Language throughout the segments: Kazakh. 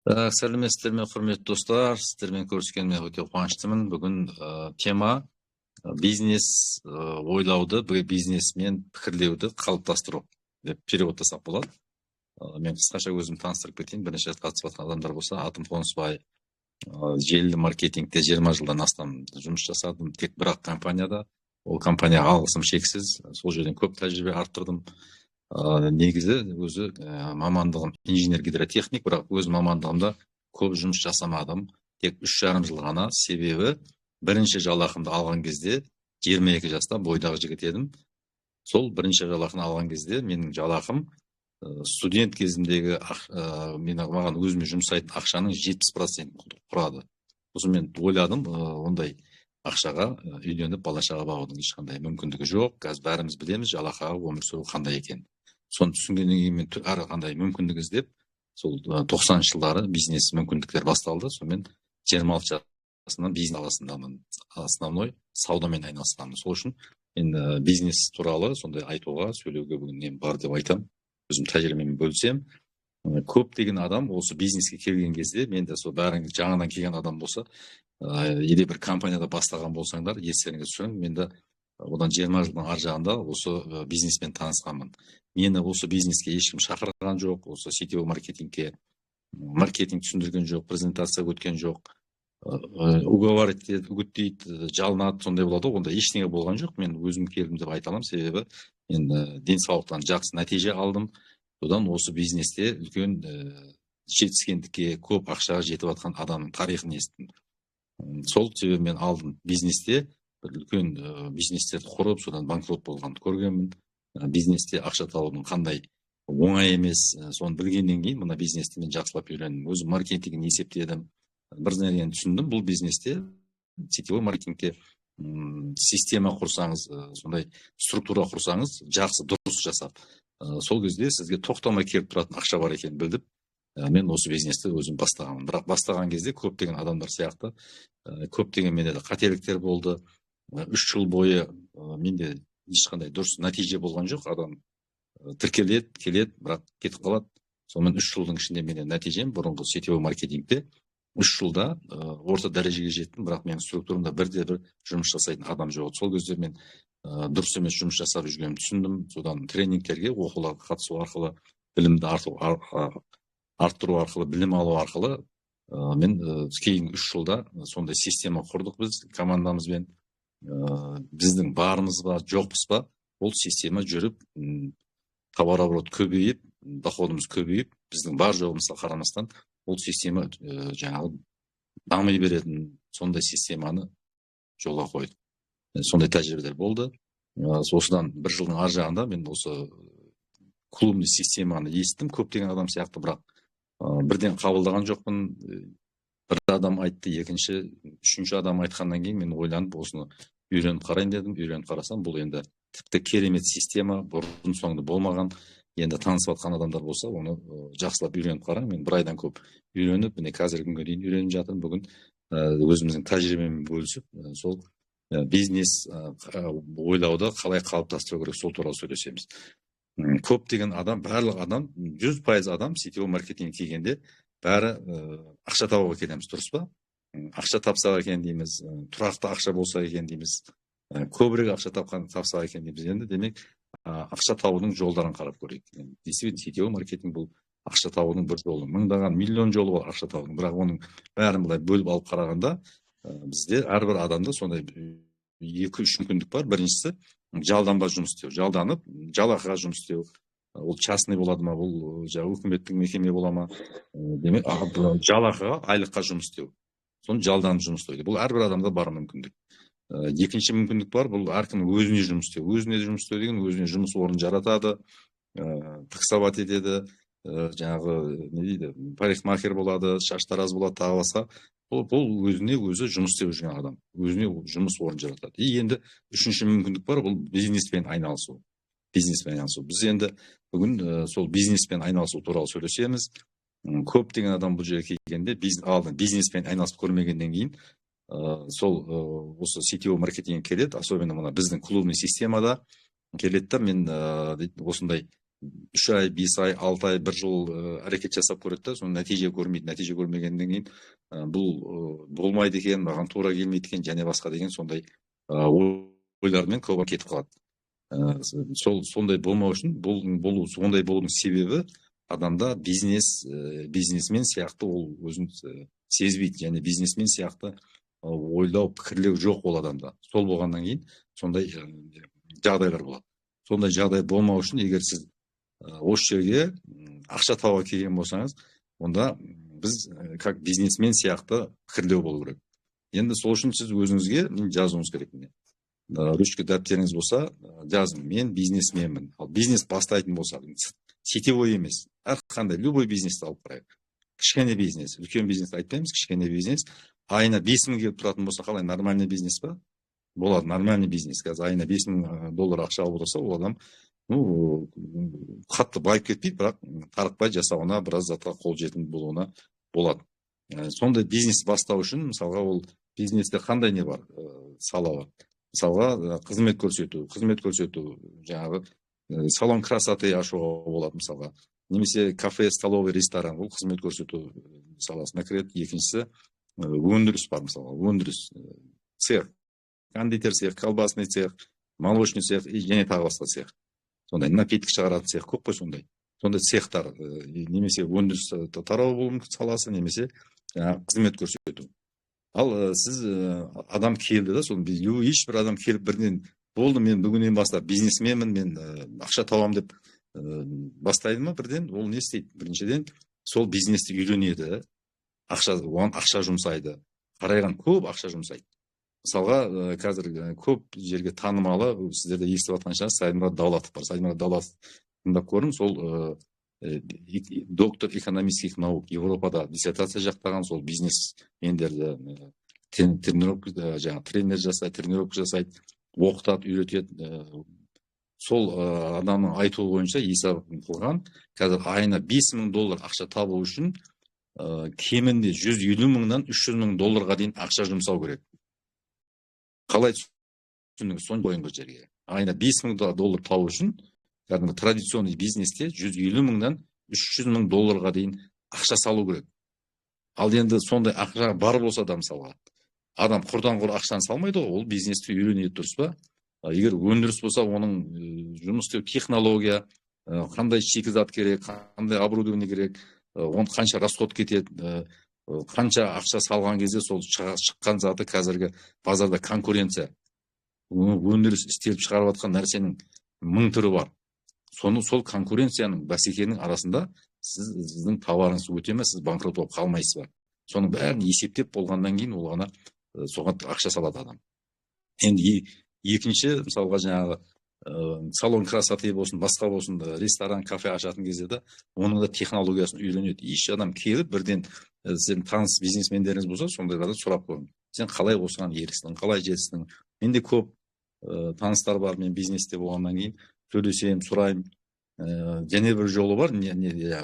Так, сәлеметсіздер ме, құрметті достар! Сіздермен көріскеніме өте қуаныштымын. Бүгін тема бизнес ойлауды, бизнесмен пікірлеуді қалыптастыру деп переводтасақ болады. Мен қысқаша өзімді таныстырып кетейін. Бірінші рет қатысып жатқан адамдар болса, атым Қонысбай. Желілі маркетингте 20 жылдан астам жұмыс жасадым, тек бір ақ компанияда. Ол компанияға алғысым шексіз. Сол жерден көп тәжірибе арттырдым. Негізі өзі мамандығым инженер гидротехник, бірақ өз мамандығымда көп жұмыс жасамадым, тек 3,5 жыл ғана. Себебі бірінші жалақымды алған кезде 22 жаста бойдақ жігіт едім. Сол бірінші жалақыны алған кезде менің жалақым студент кезімдегі мен маған өзіме жұмсайтын ақшаның 70%-ін құрады. Сосын мен ойладым, ондай ақшаға үйленіп, бала шаға бағудың ешқандай мүмкіндігі жоқ. Қазір бәріміз білеміз жалақыға өмір сүру қандай екенін. Соны түсінгеннен кейін мен әрі қандай мүмкіндік іздеп, сол 90-жылдары бизнес мүмкіндіктер басталды. Сонымен 26 жасымнан бизнес саласындамын, основной саудамен айналысқанмын. Сол үшін мен бизнес туралы сондай айтуға, сөйлеуге бүгін нем бар деп айтамын, өзім тәжірибеммен бөлісемін. Көптеген адам осы бизнеске келген кезде, мен де сол, бәріңіз жаңадан келген адам болса или бір компанияда бастаған болсаңдар, естеріңізге түсіріңіз, мен де одан 20 жылдың ар жағында осы бизнеспен танысқанмын. Мені осы бизнеске ешкім шақырған жоқ, осы сетевой маркетингке маркетинг түсіндірген жоқ, презентация өткен жоқ, уговаривать етеді, үгіттейді, жалынады, сондай болады ғой. Ондай ештеңе болған жоқ. Мен өзім келдім деп айта аламын, себебі мен денсаулықтан жақсы нәтиже алдым. Содан осы бизнесте үлкен жетіскендікке, көп ақшаға жетіп жатқан адамның тарихын естідім. Сол себебі мен алдым бизнесте бір үлкен бизнестерді құрып, содан банкрот болғанды көргенмін. Бизнесте ақша табудың қандай оңай емес, соны білгеннен кейін мына бизнесті мен жақсылап үйрендім. Өзім маркетингін есептедім, бір нәрсені түсіндім: бұл бизнесте, сетевой маркетингте система құрсаңыз, сондай структура құрсаңыз, жақсы, дұрыс жасап, сол кезде сізге тоқтамай келіп тұратын ақша бар екенін білдім. Мен осы бизнесті өзім бастағанмын. Бірақ бастаған кезде көптеген адамдар сияқты көптеген менде де қателіктер болды. 3 жыл бойы менде ешқандай дұрыс нәтиже болған жоқ. Адам тіркеледі, келеді, бірақ кетіп қалады. Сонымен 3 жылдың ішінде менде нәтижем бұрынғы сетевой маркетингте 3 жылда орта дәрежеге жеттім, бірақ менің структурамда бірде бір жұмыс жасайтын адам жоқ еді. Сол кезде мен дұрыс емес жұмыс жасап жүргенімді түсіндім. Содан тренингтерге, оқуларға қатысу арқылы, білімді арттыру арқылы, білім алу арқылы мен кейінгі 3 жылда сондай система құрдық біз командамызбен. Біздің барымыз ба, жоқпыз ба, ол система жүріп, товарооборот көбейіп, доходымыз көбейіп, біздің бар жоғымызға қарамастан ол система жаңағы дами беретін сондай системаны жолға қойдық. Сондай тәжірибелер болды. Осыдан бір жылдың ар жағында мен осы клубный системаны естідім көптеген адам сияқты, бірақ бірден қабылдаған жоқпын. Бір адам айтты, екінші, үшінші адам айтқаннан кейін мен ойланып, осыны үйреніп қарайын дедім. Үйреніп қарасам, бұл енді тіпті керемет система, бұрын соңды болмаған. Енді танысып жатқан адамдар болса, оны жақсылап үйреніп қараң. Мен бір айдан көп үйреніп, міне, қазіргі күнге дейін үйреніп жатырмын. Бүгін өзіміздің тәжірибеммен бөлісіп, сол бизнес ойлауды қалай қалыптастыру керек, сол туралы сөйлесеміз. Көптеген адам, барлық адам, 100% адам сетевой маркетингке келгенде бәрі ақша табуға келеміз, дұрыс па? Ақша тапсақ екен дейміз, тұрақты ақша болса екен дейміз, көбірек ақша тапсақ екен дейміз. Енді демек, ақша табудың жолдарын қарап көрейік. Действительно, сетевой маркетинг бұл ақша табудың бір жолы. Мыңдаған, миллион жолы бар ақша табудың, бірақ оның бәрін былай бөліп алып қарағанда, бізде әрбір адамда сондай екі үш мүмкіндік бар. Біріншісі – жалданба жұмыс істеу, жалданып, жалақыға жұмыс істеу. Ол частный болады ма, бұл жаңағы үкіметтік мекеме бола ма, демек, жалақыға, айлыққа жұмыс істеу, соны жалданып жұмыс істеу. Бұл әрбір адамда бар мүмкіндік. Екінші мүмкіндік бар, бұл әркім өзіне жұмыс істеу. Өзіне жұмыс істеу деген өзіне жұмыс орнын жаратады, таксовать етеді, жаңағы не дейді, парикмахер болады, шаштараз болады, тағы басқа. Бұл өзіне өзі жұмыс істеп жүрген адам, өзіне жұмыс орнын жаратады. И енді үшінші мүмкіндік бар, бұл бизнеспен айналысу. Бизнеспен айналысу. Біз енді бүгін сол бизнеспен айналысу туралы сөйлесеміз. Көптеген адам бұл жерге келгенде алдын бизнеспен айналысып көрмегеннен кейін сол осы сетевой маркетингке келеді, особенно мына біздің клубный системада келеді да, мен дейді, осындай 3 ай, 5 ай, 6 ай, 1 жыл әрекет жасап көреді да, соны нәтиже көрмейді. Нәтиже көрмегеннен кейін бұл болмайды екен, маған тура келмейді екен және басқа деген сондай ойлармен көп кетіп қалады. Сол сондай болмау үшін, болу, сондай болудың себебі адамда бизнесмен сияқты ол өзін сезбейді және бизнесмен сияқты ойлау, пікірлеу жоқ ол адамда. Сол болғаннан кейін сондай жағдайлар болады. Сондай жағдай болмау үшін, егер сіз осы жерге ақша табуға келген болсаңыз, онда біз как бизнесмен сияқты пікірлеу болу керек. Енді сол үшін сіз өзіңізге жазуыңыз керек. Міне, ручка дәптеріңіз болса, жазың: мен бизнесменмін. Ал бизнес бастайтын болсақ, сетевой емес, әрқандай любой бизнесті алып қарайық. Кішкене бизнес, үлкен бизнес айтпаймыз, кішкене бизнес айына 5000 келіп тұратын болса, қалай, нормальный бизнес па? Болады нормальный бизнес. Қазір айына 5000 доллар ақша алып отырса, ол адам, ну, қатты байып кетпейді, бірақ тарықпай жасауына, біраз затқа қол жетімді болуына болады. Сондай бизнес бастау үшін, мысалға, ол бизнесте қандай не бар, сала бар? Мысалға, қызмет көрсету, қызмет көрсету жаңағы салон красоты ашуға болады, мысалға, немесе кафе, столовый, ресторан, ол қызмет көрсету саласына кіреді. Екіншісі, өндіріс бар, мысалға, өндіріс, цех, кондитер цех, колбасный цех, молочный цех и және тағы басқа цех, сондай напиток шығаратын цех көп қой, сондай цехтар, немесе өндіріс тарауы болуы мүмкін саласы, немесе жаңағы қызмет көрсету. Ал сіз, адам келді да, сол ешбір адам келіп бірден болды, мен бүгіннен бастап бизнесменмін, мен ақша табамын деп бастайды ма бірден? Ол не істейді? Біріншіден, сол бизнесті үйренеді, ақша, оған ақша жұмсайды, қарайған көп ақша жұмсайды. Мысалға, қазір көп жерге танымалы, сіздер де естіп жатқан шығарсыз, Саидмурод Давлатов бар. Саидмурод Давлатов тыңдап көріңіз. Ол доктор экономических наук, Европада диссертация жақтаған, сол бизнесмендерді тренировка, жаңағы тренер жасайды, тренировка жасайды, оқытады, үйретеді. Сол адамның айтуы бойынша есеп қылған, қазір айына 5000 доллар ақша табу үшін кемінде 150 мыңнан 300 мың долларға дейін ақша жұмсау керек. Қалай түсіндіңіз? Соны қойыңыз жерге. Айына 5000 доллар табу үшін кәдімгі традиционный бизнесте 150 мыңнан 300 мың долларға дейін ақша салу керек. Ал енді сондай ақша бар болса да, мысалға, адам құрдан құр ақшаны салмайды ғой, ол бизнесті үйренеді, дұрыс па? Егер өндіріс болса, оның жұмыс істеу технология, қандай шикізат керек, қандай оборудование керек, оны қанша расход кетеді, қанша ақша салған кезде сол шыққан заты, қазіргі базарда конкуренция, өндіріс істеліп шығарып жатқан нәрсенің мың түрі бар. Соны, сол конкуренцияның, бәсекенің арасында сіздің товарыңыз өте ме, сіз банкрот болып қалмайсыз ба, соның бәрін есептеп болғаннан кейін ол ғана соған ақша салады адам. Енді екінші, мысалға, жаңағы салон красоты болсын, басқа болсын, ресторан, кафе ашатын кезде де оның да технологиясын үйренеді. Еш адам келіп бірден, сіздің таныс бизнесмендеріңіз болса, сондайлардан сұрап көрің: сен қалай осыған ерістің, қалай жетістің? Менде көп таныстар бар, мен бизнесте болғаннан кейін сөйлесемін, сұраймын. Және бір жолы бар, не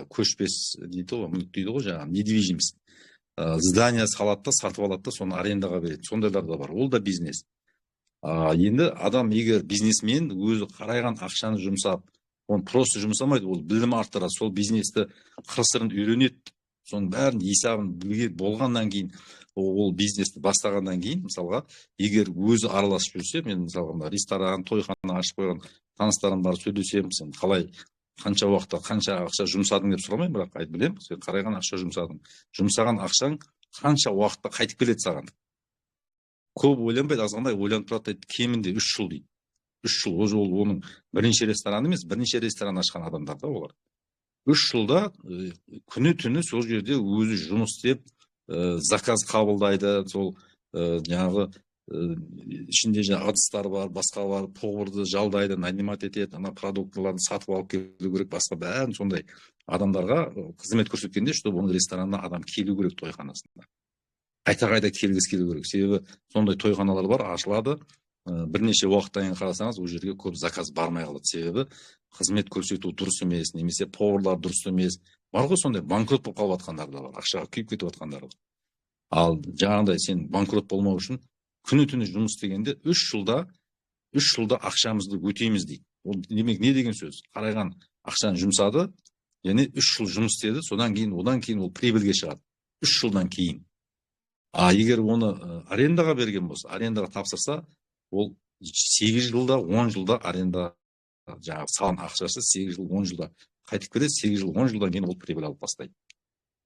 көшпес дейді ғой, мүлік дейді ғой, жаңағы недвижимость, здание салады да, сатып алады да, соны арендаға береді, сондайлар да бар, ол да бизнес. Енді адам, егер бизнесмен өзі қарайған ақшаны жұмсап, оны просто жұмсамайды, ол білім арттырады, сол бизнесті қыр сырын үйренеді, соның бәрін есебін білген болғаннан кейін, ол бизнесті бастағаннан кейін, мысалға, егер өзі араласып жүрсе, мен, мысалға, мына ресторан, тойхана ашып қойған таныстарым бар, сөйлесемін: сен қалай, қанша уақытта қанша ақша жұмсадың деп сұрамаймын, бірақ айтып білемін, сен қарайған ақша жұмсадың, жұмсаған ақшаң қанша уақытта қайтып келеді саған? Көп ойланбайды, азғантай ойланып тұрады дейді, кемінде 3 жыл дейді. 3 жыл уже ол оның бірінші ресторан емес, бірнеше ресторан ашқан адамдар да. Олар 3 жылда күні түні сол жерде өзі жұмыс істеп, заказ қабылдайды, сол жаңағы ішінде жаңағы ыдыстар бар, басқа бар, поварды жалдайды, нанимать етеді, ана продуктыларды сатып алып келу керек, басқа бәрін, сондай адамдарға қызмет көрсеткенде, чтобы оның ресторанына адам келу керек, тойханасына қайта қайта келгісі келу керек. Себебі сондай тойханалар бар, ашылады, бірнеше уақыттан кейін қарасаңыз, ол жерге көп заказ бармай қалады, себебі қызмет көрсету дұрыс емес немесе поварлар дұрыс емес. Бар ғой сондай банкрот болып қалып жатқандар да бар, ақшаға күйіп кетіп жатқандар бар. Ал жаңағыдай сен банкрот болмау үшін күні түні жұмыс істегенде 3 жылда, 3 жылда ақшамызды өтейміз дейді. Ол демек не деген сөз? Қарайған Ақшаны жұмсады және 3 жыл жұмыс істеді, содан кейін, одан кейін ол прибыльге шығады 3 жылдан кейін. А егер оны арендаға берген болса, арендаға тапсырса, ол 8 жылда, 10 жылда аренда, жаңағы салған ақшасы 8 жыл, 10 жылда қайтып келеді. 8 жыл, 10 жылдан кейін ол прибыль алып бастайды.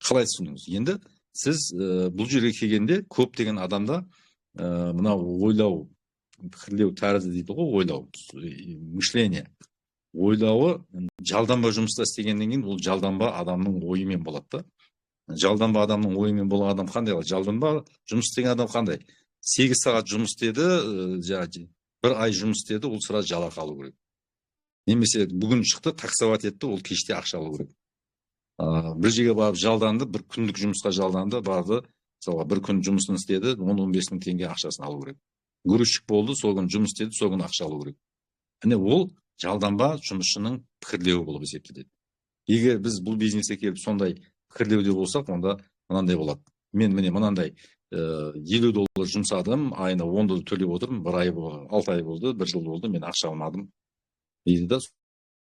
Қалай түсіндіңіз? Енді сіз бұл жерге келгенде көптеген адамда мынау ойлау, пікірлеу тәрізі дейді ғой, ойлау, мышление, ойлауы жалданба жұмыста істегеннен кейін ол жалданба адамның ойымен болады да. Жалданба адамның ойымен болған адам қандай? Жалданба жұмыс істеген адам қандай? 8 сағат жұмыс істеді, жаңағы бір ай жұмыс істеді, ол сразу жалақы алу керек. Немесе бүгін шықты, таксовать етті, ол кеште ақша алу керек. Бір жерге барып жалданды, бір күндік жұмысқа жалданды, барды, мысалға, бір күн жұмысын істеді, 10-15 мың теңге ақшасын алу керек. Грузчик болды, сол күні жұмыс істеді, сол күні ақша алу керек. Міне, ол жалданба жұмысшының пікірлеуі болып есептеледі. Егер біз бұл бизнеске келіп, сондай пікірлеуде болсақ, онда мынандай болады: мен, міне, мынандай 50 доллар жұмсадым, айына 10 доллар төлеп отырмын, бір ай, 6 ай болды, бір жыл болды, мен ақша алмадым дейді да,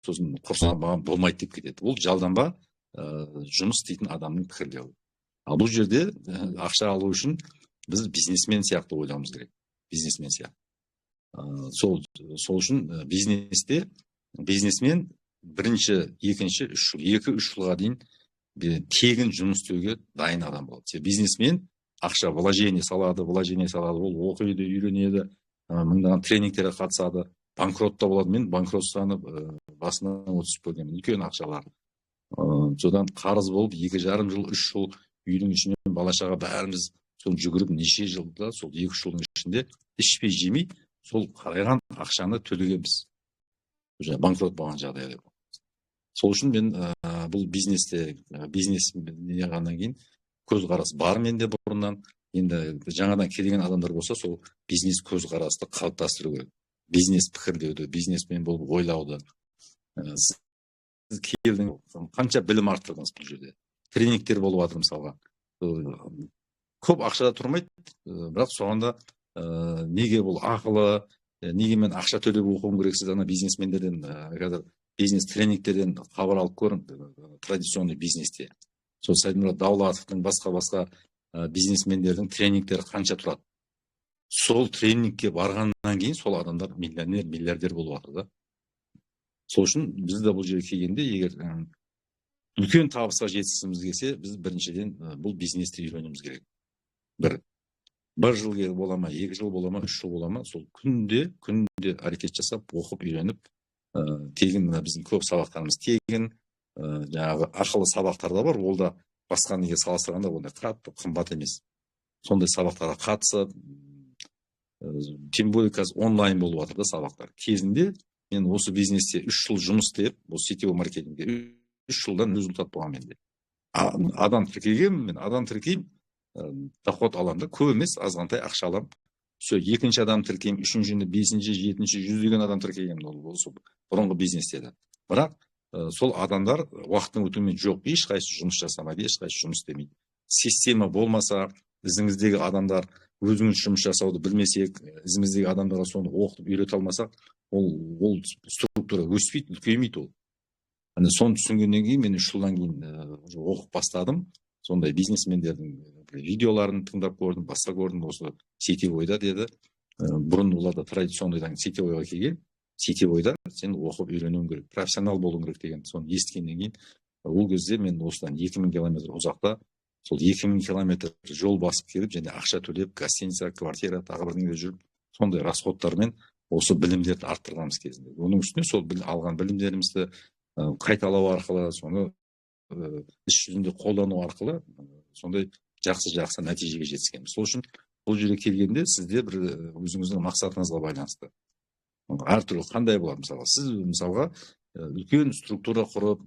сосын құрсын, маған болмайды деп кетеді. Ол жалданба жұмыс істейтін адамның пікірлеуі. Ал бұл жерде ақша алу үшін біз бизнесмен сияқты ойлауымыз керек, бизнесмен сияқты. Сол үшін бизнесте бизнесмен бірінші, екінші, 3 жыл, 2-3 жылға дейін тегін жұмыс істеуге дайын адам болады. Себебі бизнесмен ақша вложение салады, вложение салады, ол оқиды, үйренеді, мыңдаған тренингтерге қатысады, банкрот та болады. Мен банкротствоны басынан өткізіп көргенмін, үлкен ақшалар. Содан қарыз болып, 2,5 жыл, 3 жыл үйдің ішінен бала шаға бәріміз сол жүгіріп, неше жылда, сол 2-3 жылдың ішінде ішпей жемей сол қарайған ақшаны төлегенбіз уже банкрот болған жағдайда. Сол үшін мен бұл бизнесте, бизнес неғаннан кейін көзқарас бар менде бұрыннан. Енді жаңадан келген адамдар болса, сол бизнес көзқарасты қалыптастыру керек, бизнес пікірлеуді, бизнесмен болып ойлауды. Сіз келдіңіз, қанша білім арттырдыңыз? Бұл жерде тренингтер болып жатыр, мысалға, көп ақша да тұрмайды, бірақ соған да неге бұл ақылы, неге мен ақша төлеп оқуым керек? Сіз ана бизнесмендерден, қазір бизнес тренингтерден хабар алып көрің. Традиционный бизнесте сол Сәдмұрат Давлатовтың, басқа басқа бизнесмендердің тренингтері қанша тұрады? Сол тренингке барғаннан кейін сол адамдар миллионер, миллиардер болып жатыр да. Сол үшін біз де бұл жерге келгенде, егер үлкен табысқа жеткізгіміз келсе, біз біріншіден бұл бизнесті үйренуіміз керек. Бір жыл бола ма, 2 жыл бола ма, 3 жыл бола ма, сол күнде күнде әрекет жасап, оқып, үйреніп, тегін, мына біздің көп сабақтарымыз тегін. Жаңағы ақылы сабақтар да бар, ол да басқа неге салыстырғанда ондай қатты қымбат емес. Сондай сабақтарға қатысып, тем более қазір онлайн болып жатыр да сабақтар. Кезінде мен осы бизнесте 3 жыл жұмыс істеп, осы сетевой маркетингде 3 жылдан результат болған менде. Адам тіркегенмін, мен адам тіркеймін, доход аламын да, көп емес, азғантай ақша аламын. Все, екінші адам тіркеймін, үшіншіні, бесінші, жетінші, жүздеген адам тіркегенмін ол осы бұрынғы бизнесте де. Бірақ сол адамдар уақыттың өтуімен жоқ, ешқайсысы жұмыс жасамайды, ешқайсысы жұмыс істемейді. Система болмаса, ізіңіздегі адамдар, өзіңіз жұмыс жасауды білмесек, ізіміздегі адамдарға соны оқытып үйрете алмасақ, ол структура өспейді, үлкеймейді ол. Ана соны түсінгеннен кейін мен 3 жылдан кейін уже оқып бастадым. Сондай бизнесмендердің видеоларын тыңдап көрдім, басқа көрдім. Осы сетевойда деді, бұрын олар да традиционныйдан сетевойға келген. Сетевойда сен оқып үйренуің керек, профессионал болуың керек деген. Соны естігеннен кейін, ол кезде мен осыдан 2000 километр ұзақта, сол 2000 километр жол басып келіп және ақша төлеп, гостиница, квартира, тағы бірдеңеде жүріп, сондай расходтармен осы білімдерді арттырғанбыз кезінде. Оның үстіне сол алған білімдерімізді қайталау арқылы, соны іс жүзінде қолдану арқылы сондай жақсы жақсы нәтижеге жетіскенбіз. Сол үшін бұл жерге келгенде сізде бір өзіңіздің мақсатыңызға байланысты әртүрлі қандай болады. Мысалға, сіз, мысалға, үлкен структура құрып,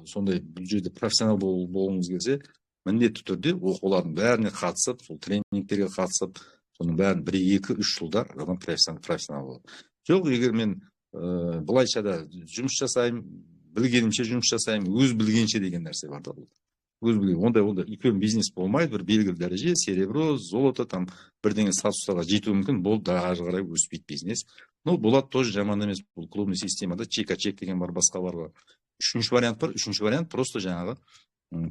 сондай бұл жерде профессионал болғыңыз келсе, міндетті түрде оқулардың бәріне қатысып, сол тренингтерге қатысып, соның бәрін бір, 2-3 жылда адам профессионал болады. Жоқ, егер мен былайша да жұмыс жасаймын, білгенімше жұмыс жасаймын, өз білгенше деген нәрсе бар да. Бұл өз білген, ондай үлкен бизнес болмайды. Бір белгілі дәреже, серебро, золото, там бірдеңе статустарға жетуі мүмкін, болды, ары қарай өспейді бизнес. Ну, болады, тоже жаман емес. Бұл клубный системада чек а чек деген бар, басқа бар. Үшінші вариант бар. Үшінші вариант просто жаңағы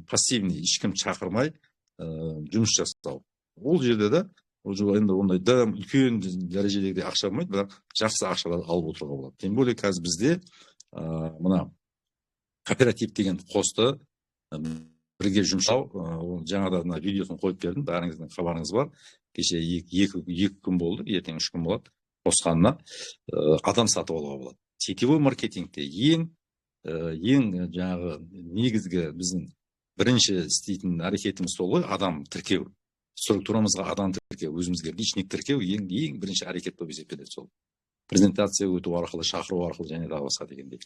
пассивный, ешкім шақырмай жұмыс жасау. Ол жерде де енді ондай да үлкен дәрежедегі ақша болмайды, бірақ жақсы ақшалар алып отыруға болады. Тем более қазір бізде мына кооператив деген қосты, бірге жұмсау. Жаңада мына видеосын қойып бердім, бәріңіздің хабарыңыз бар. Кеше 2 күн болды, ертең 3 күн болады қосқанына. Адам сатып алуға болады. Сетевой маркетингте ең жаңағы негізгі біздің бірінші істейтін әрекетіміз сол ғой: адам тіркеу, структурамызға адам тіркеу, өзімізге личник тіркеу ең бірінші әрекет болып есептеледі. Сол презентация өту арқылы, шақыру арқылы және тағы басқа дегендей.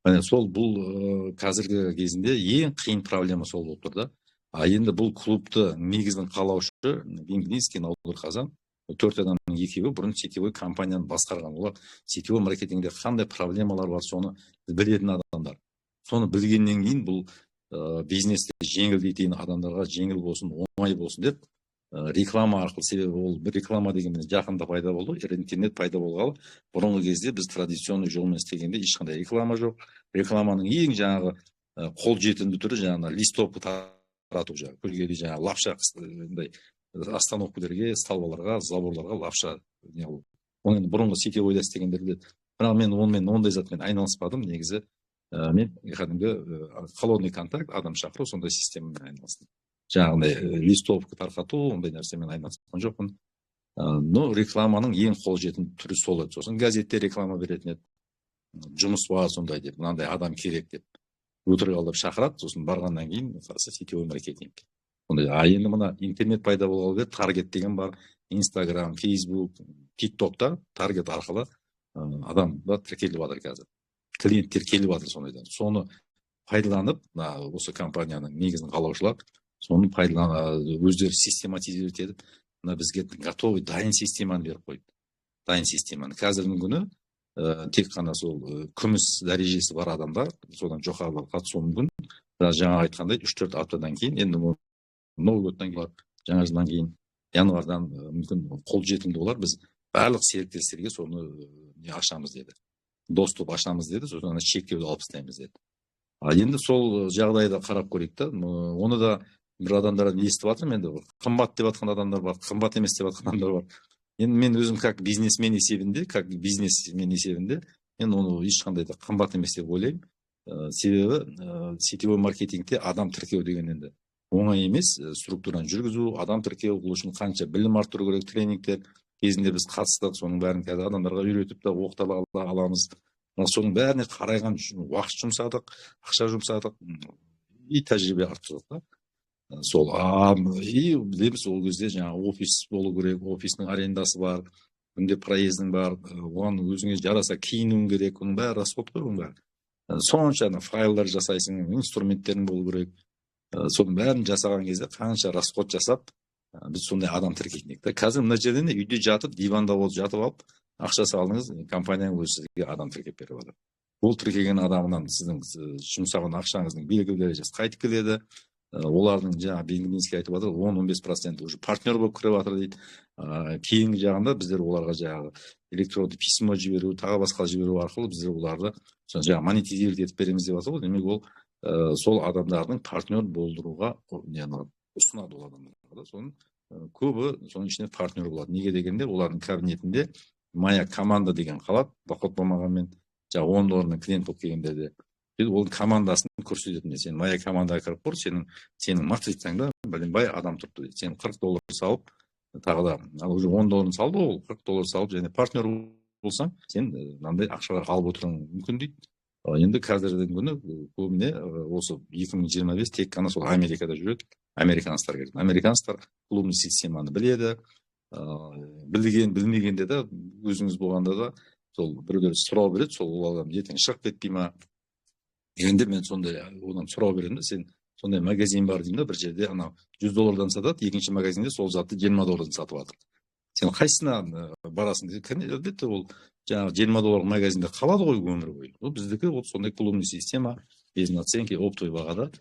Міне, сол бұл қазіргі кезінде ең қиын проблема сол болып тұр да. А енді бұл клубты негізін қалаушы Венгринский, Наудыр Қазан, төрт адамның екеуі бұрын сетевой компанияны басқарған. Олар сетевой маркетингде қандай проблемалар бар, соны білетін адамдар. Соны білгеннен кейін бұл бизнесті жеңілдетейін, адамдарға жеңіл болсын, оңай болсын деп реклама арқылы. Себебі ол бір реклама деген жақында пайда болды, интернет пайда болғалы. Бұрынғы кезде біз традиционный жолмен істегенде ешқандай реклама жоқ. Рекламаның ең жаңағы қолжетімді түрі жаңағы листовка тарату, жаңағы көшеге жаңағы лапша мындай остановкалерге, столбаларға, заборларға лапша не қылу. Оны енді бұрынғы сетевойда істегендер біледі. Бірақ мен онымен, ондай затпен айналыспадым негізі. Мен кәдімгі холодный контакт, адам шақыру, сондай системамен айналыстым. Жаңағындай листовка тарқату, ондай нәрсемен айналысқан жоқпын. Но рекламаның ең қолжетімді түрі сол еді. Сосын газетте реклама беретін еді, жұмыс бар сондай деп, мынандай адам керек деп, өтірік алдап шақырады. Сосын барғаннан кейін қараса, сетевой маркетинг сондай. А енді мына интернет пайда болғалы бері таргет деген бар. Инстаграм, Фейсбук, Тик Токта таргет арқылы адамдар тіркеліп жатыр, қазір клиенттер келіп жатыр сондайдан. Соны пайдаланып, мына осы компанияның негізін қалаушылар соны пайдалана, өздері систематизировать етіп, мына бізге готовый, дайын системаны беріп қойды. Дайын системаны қазіргі күні тек қана сол күміс дәрежесі бар адамдар, содан жоғарылар қатысуы мүмкін. Бірақ жаңа айтқандай, 3-4 аптадан кейін, енді Новый годтан кейін, жаңа жылдан кейін, январьдан мүмкін қолжетімді болар. Біз барлық серіктестерге соны не ашамыз деді, доступ ашамыз деді, сосын ана шектеуді алып тастаймыз деді. А енді сол жағдайды қарап көрейік та. Оны да бір адамдардан естіп жатырмын, енді қымбат деп жатқан адамдар бар, қымбат емес деп жатқан адамдар бар. Енді мен өзім как бизнесмен есебінде мен оны ешқандай да қымбат емес деп ойлаймын. Себебі сетевой маркетингте адам тіркеу деген енді оңай емес. Структураны жүргізу, адам тіркеу, ол үшін қанша білім арттыру керек, тренингтер кезінде біз қатыстық, соның бәрін қазір адамдарға үйретіп та, оқыта аламыз. Соның бәріне қарайған үшін уақыт жұмсадық, ақша жұмсадық и тәжірибе арттырдық та сол. И білеміз, ол кезде жаңағы офис болу керек, офистің арендасы бар, күнде проездің бар, оған өзіңе жараса киінуің керек, оның бәрі расход қой. Оның бәрі сонша, ана файлдар жасайсың, инструменттерің болу керек. Соның бәрін жасаған кезде қанша расход жасап, біз сондай адам тіркейтін едік та. Қазір мына жерде не, үйде жатып, диванда болып жатып алып, ақша салдыңыз, компанияның өзі сізге адам тіркеп беріп жатыр. Ол тіркеген адамынан сіздің жұмсаған ақшаңыздың белгілі дәрежесі қайтып келеді. Олардың жаңағы Бенгелинский айтып жатыр, 10-15% уже партнер болып кіріп жатыр дейді. Кейінгі жағында біздер оларға жаңағы электронды письмо жіберу, тағы басқа жіберу арқылы біздер оларды жаңағы монетизировать етіп береміз деп жатыр ғой. Демек, ол сол адамдардың партнер болдыруға не ұсынады ол адамдарға да. Соның көбі соның ішінде партнер болады. Неге дегенде, олардың кабинетінде «Моя команда» деген қалады. Доход болмағанмен, жаңағы 10 доллармен клиент болып келгендерде ол командасын көрсететін: «Сен моя командаға кіріп көр, сенің матрицаңда бәленбай адам тұрыпты», – дейді. Сен 40 доллар салып, тағы да, ал уже 10 долларын салды ғой, ол 40 доллар салып және партнер болсаң, сен мынандай ақшалар алып отыруың мүмкін дейді. Енді қазіргі күні көбіне осы 2025 тек қана сол Америкада жүреді, американецтер келеді. Американецтер клубный системаны біледі. Білген білмегенде де, өзіңіз болғанда да, сол біреулер сұрау береді: сол ол адам ертең шығып кетпей ма дегенде, мен сондай одан сұрау беремін да. «Сен сондай магазин бар, – деймін да, – бір жерде анау 100 доллардан сатады, екінші магазинде сол затты 20 доллардан сатып жатыр, сен қайсысына барасың?» десе, әлбетте, ол жаңағы 20 доллар магазинде қалады ғой өмір бойы. Ол біздікі, ол сондай клубный система, без наценки, оптовый бағада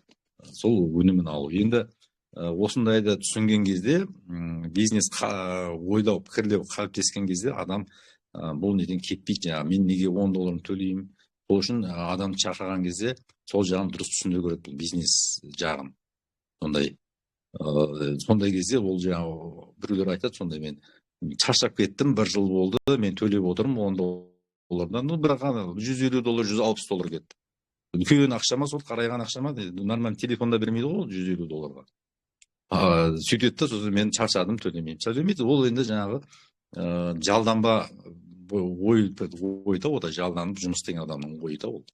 сол өнімін алу. Енді осындайды түсінген кезде, бизнес ойлау, пікірлеу қалыптескен кезде адам бұл неден кетпейді. Жаңағы мен неге 10 долларын төлеймін? Сол үшін адамды шақырған кезде сол жағын дұрыс түсіндіру керек, бұл бизнес жағын. Сондай кезде ол жаңағы біреулер айтады сондай: «Мен шаршап кеттім, бір жыл болды, мен төлеп отырмын 10 доллардан». Ну, бірақ ана 150 доллар, 160 доллар кетті. Үлкен ақша ма сол, қарайған ақша ма? Нормально телефонда бермейді ғой 150 долларға. Сөйтеді да, сосын «Мен шаршадым, төлемеймін», төлемейді. Ол енді жаңағы жалданба ой, ой да, ол да жалданып жұмыс істеген адамның ойы да ол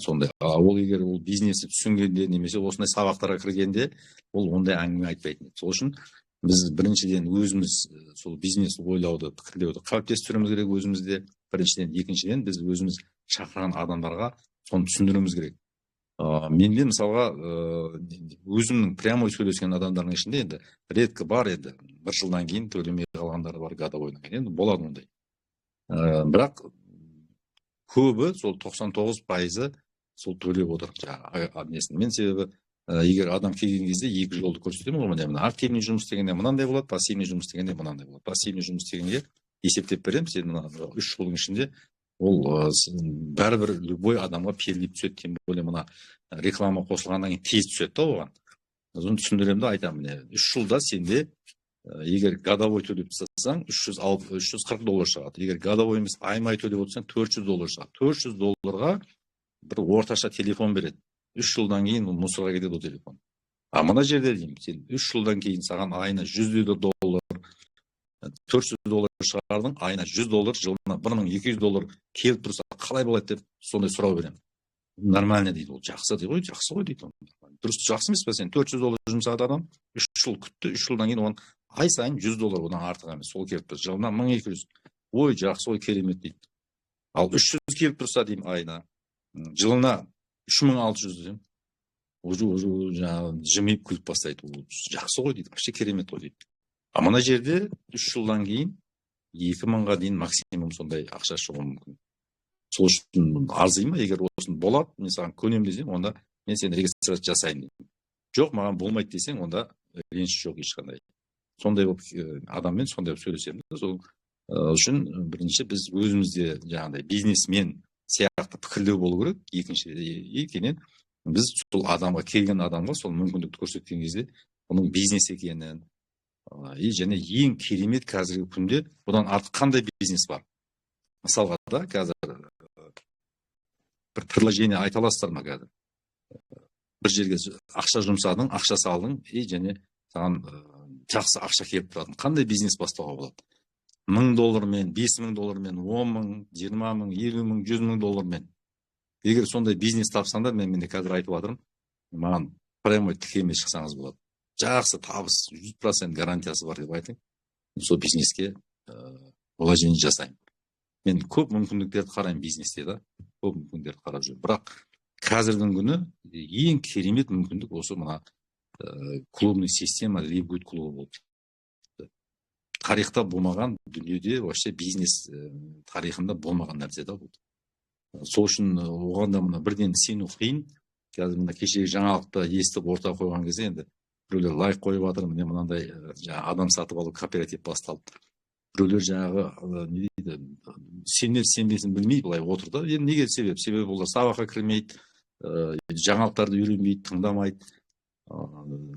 сондай. А ол егер ол бизнесті түсінгенде немесе осындай сабақтарға кіргенде, ол ондай әңгіме айтпайтын еді. Сол үшін біз біріншіден өзіміз сол бизнес ойлауды, пікірлеуді қалыптастыруымыз керек өзімізде біріншіден. Екіншіден, біз өзіміз шақырған адамдарға соны түсіндіруіміз керек. Менде мысалға өзімнің прямой сөйлескен адамдардың ішінде енді редко бар, енді бір жылдан кейін төлемей қалғандары бар, годовойдан кейін енді болады ондай. Бірақ көбі сол 99%-ы сол төлеп отыр жаңағы несін. Мен себебі егер адам келген кезде екі жолды көрсетемін ғой: міне, мына активный жұмыс істегенде мынандай болады, пассивный жұмыс істегенде мынандай болады. Пассивный жұмыс істегенге есептеп беремін: сен мына 3 жылдың ішінде ол бәрібір любой адамға прилив түседі, тем более мына реклама қосылғаннан кейін тез түседі да оған. Соны түсіндіремін да, айтамын: міне, 3 жылда сенде егер годовой төлеп тастасаң, 340 доллар шығады. Егер годовой емес, айма ай төлеп отырсаң, 400 доллар шығады. 400 долларға бір орташа телефон береді. 3 жылдан кейін ол мусорға кетеді ол телефон. А мына жерде деймін, сен 3 жылдан кейін саған айына 150 доллар, 400 доллар шығардың, айына 100 доллар, жылына 1200 доллар келіп тұрса, қалай болады деп сондай сұрау беремін. «Нормально», – дейді ол. «Жақсы», – дейді ғой. «Жақсы ғой», – дейді. Дұрыс, жақсы емес па? Сен 400 доллар жұмсады адам, 3 жыл күтті, 3 жылдан кейін оған ай сайын 100 доллар, одан артық емес, сол келіп тұр, жылына 1200. «Ой, жақсы ғой, керемет», – дейді. Ал 300 келіп тұрса деймін айына, жылына 3600 деймін. Уже жаңағы жымиып күліп бастайды. «Ол жақсы ғой», – дейді, «вообще керемет қой», – дейді. А мына жерде 3 жылдан кейін 2000-ға дейін максимум сондай ақша шығуы мүмкін. Сол үшін арзи ма? Егер осыны болады, мен саған көнемін десең, онда мен сені регистрация жасайын деймін. «Жоқ, маған болмайды» десең, онда реніш жоқ ешқандай. Сондай болып адаммен сондай болып сөйлесемін да. Сол үшін бірінші біз өзімізде жаңағыдай бизнесмен сияқты пікірлеу болу керек. Екінші, екінен біз сол адамға, келген адамға сол мүмкіндікті көрсеткен кезде оның бизнес екенін и және ең керемет қазіргі күнде бұдан артық қандай бизнес бар мысалға да? Қазір бір предложение айта аласыздар ма? Қазір бір жерге ақша жұмсадың, ақша салдың и және саған жақсы ақша келіп тұратын қандай бизнес бастауға болады? 1000 доллармен, 5000 доллармен, 10 000, 20 000, 50 000, 100 000 доллармен. Егер сондай бизнес тапсаңдар, мен міне қазір айтып жатырмын, маған прямой тікелей шықсаңыз болады. Жақсы табыс, 100% гарантиясы бар деп айтайын. Сол бизнеске вложение жасаймын. Мен көп мүмкіндіктерді қараймын бизнесте да, көп мүмкіндіктерді қарап жүрмін. Бірақ қазірдің күні ең керемет мүмкіндік осы мына клубный система Live клубы болды. Тарихта болмаған, дүниеде вообще бизнес тарихында болмаған нәрсе да бұл. Сол үшін оған да мына бірден сену қиын. Қазір мына кешегі жаңалықты естіп, ортаға қойған кезде енді біреулер лайк қойып жатыр: міне, мынандай жаңағы адам сатып алу кооператив басталды. Біреулер жаңағы не дейді, сенер сенбесін білмей былай отыр да. Енді неге себеп? Себебі олар сабаққа кірмейді, жаңалықтарды үйренбейді, тыңдамайды.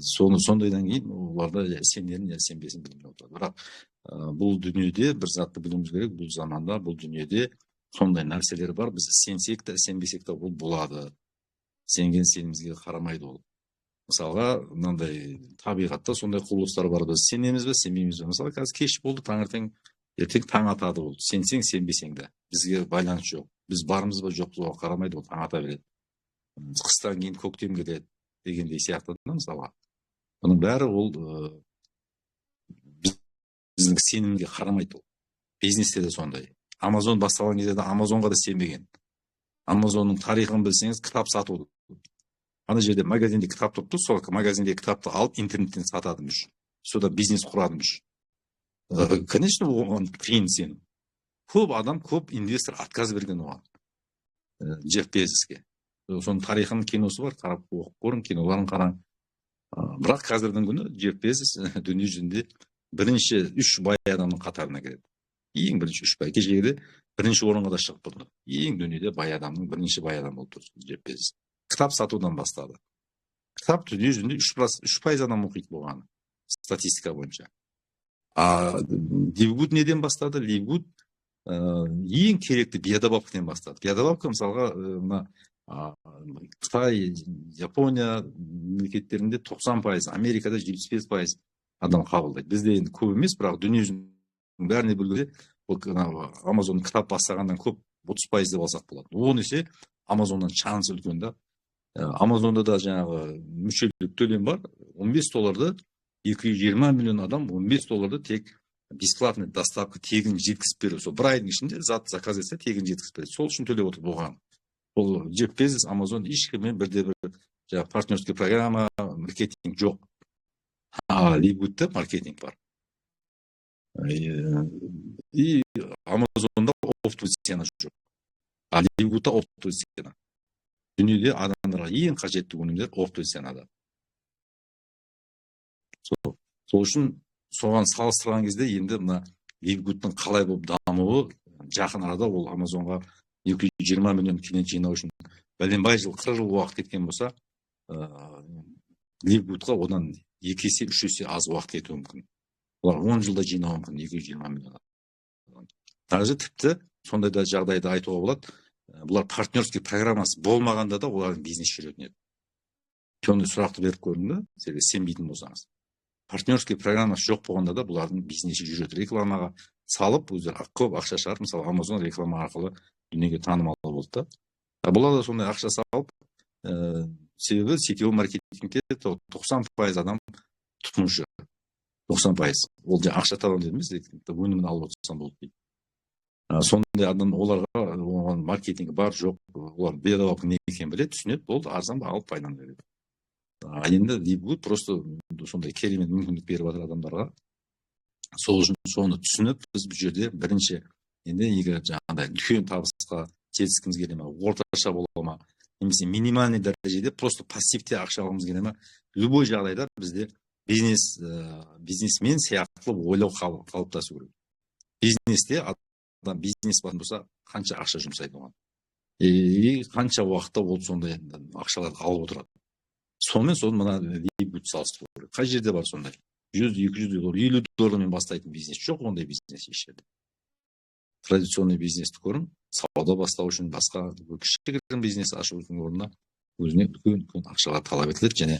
Соны сондайдан кейін оларда сенерін я сенбесін білмей отырады. Бірақ бұл дүниеде бір затты білуіміз керек: бұл заманда, бұл дүниеде сондай нәрселер бар, біз сенсек те, сенбесек те, ол болады. Сенген сенімізге қарамайды ол. Мысалға, мынандай табиғатта сондай құбылыстар бар, біз сенеміз бе, сенбейміз бе? Мысалы, қазір кеш болды, таңертең, ертең таң атады. Ол сенсең, сенбесең де, бізге байланыс жоқ. Біз бармыз ба, жоқпыз ба, оған қарамайды, ол таң ата береді. Қыстан кейін көктем келеді дегендей сияқты да. Мысалға, бұның бәрі ол біздің сенімге қарамайды. Ол бизнесте де сондай. Амазон басталған кезде де Амазонға да сенбеген. Амазонның тарихын білсеңіз, кітап сату. Ана жерде магазинде кітап тұрыпты, сол магазиндегі кітапты алып, интернеттен сатады мыш, содан бизнес құрады мыш. Конечно, оған қиын сену. Көп адам, көп инвестор отказ берген оған, Джефф Безоске. Соның тарихының киносы бар, қарап, оқып көрің, киноларын қараң. Бірақ қазірдің күні Джефф Безос дүние жүзінде бірінші үш бай адамның қатарына кіреді. Ең бірінші үш бай. Кешегіде бірінші орынға да шығып тұрды. Ең дүниеде бай адамның бірінші бай адам болып тұр Джефф Безос. Кітап сатудан бастады. Кітап дүние жүзінде 3% адам оқиды болғаны статистика бойынша. А Ливгуд неден бастады? Ливгуд ең керекті биодобавкадан бастады. Биодобавка, мысалға, мына Қытай, Япония мемлекеттерінде 90%, Америкада 75% адам қабылдайды. Бізде енді көп емес, бірақ дүние жүзінің бәріне бөлгенде, ол Амазон кітап бастағаннан көп, 30% деп алсақ болады. 10 есе Амазоннан шансы үлкен да. Амазонда да жаңағы мүшелік төлем бар, 15 долларды 220 миллион адам 15 долларды тек бесплатный доставка, тегін жеткізіп беру, сол бір айдың ішінде зат заказ етсе, тегін жеткізіп береді, сол үшін төлеп отыр болған. Ол Джефф Безос, Амазон ешкіммен бірде бір жаңағы партнерский программа, маркетинг жоқ. А Ливгудта маркетинг бар. И Амазонда оптовый цена жоқ, а Ливгудта оптовый цена. Дүниеде адамдарға ең қажетті өнімдер оптовый ценада. Сол үшін соған салыстырған кезде енді мына Ливгудтың қалай болып дамуы, жақын арада ол Амазонға 220 миллион клиент жинау үшін бәленбай жыл, 40 жыл уақыт кеткен болса, Ливгудқа одан екі есе, үш есе аз уақыт кетуі мүмкін. Олар 10 жылда жинауы мүмкін 220 миллион. Даже тіпті сондай да жағдайды айтуға болады, бұлар партнерский программасы болмағанда да олардың бизнес жүретін еді. Сондай сұрақты беріп көрдім да сіздерге, сенбейтін болсаңыз. Партнерский программасы жоқ болғанда да бұлардың бизнесі жүреді. Рекламаға салып, өздері көп ақша шығарып, мысалы, Амазон реклама арқылы дүниеге танымал болды да. А бұлар да сондай ақша салып, себебі сетевой маркетингте 90% адам тұтынушы, 90%. Ол жаңағы ақша табамын деп емес, өнімін алып отырсам болды дейді. Сондай адам, оларға оған маркетингі бар жоқ, олар биодобавка не екенін біледі, түсінеді, болды, арзан алып пайдалана береді. А енді Ливгуд просто сондай керемет мүмкіндік беріп жатыр адамдарға. Сол үшін соны түсініп, біз бұл жерде бірінші енді егер жаңағыдай үлкен табысқа жетіскіміз келе ма, орташа бола ма, немесе минимальный дәрежеде просто пассивте ақша алғымыз келе ма, любой жағдайда бізде бизнесмен сияқты ойлау қалыптасу керек. Бизнесте адам бизнес болатын болса, қанша ақша жұмсайды оған и қанша уақытта ол сондай ақшаларды алып отырады, сонымен соны мына Ливгуд салыстыру керек. Қай жерде бар сондай 100, 200 доллар, 50 доллармен бастайтын бизнес? Жоқ ондай бизнес еш жерде. Традиционный бизнесті көрің, сауда бастау үшін, басқа кішігірім бизнес ашу үшін орнына өзіне үлкен үлкен ақшалар талап етіледі және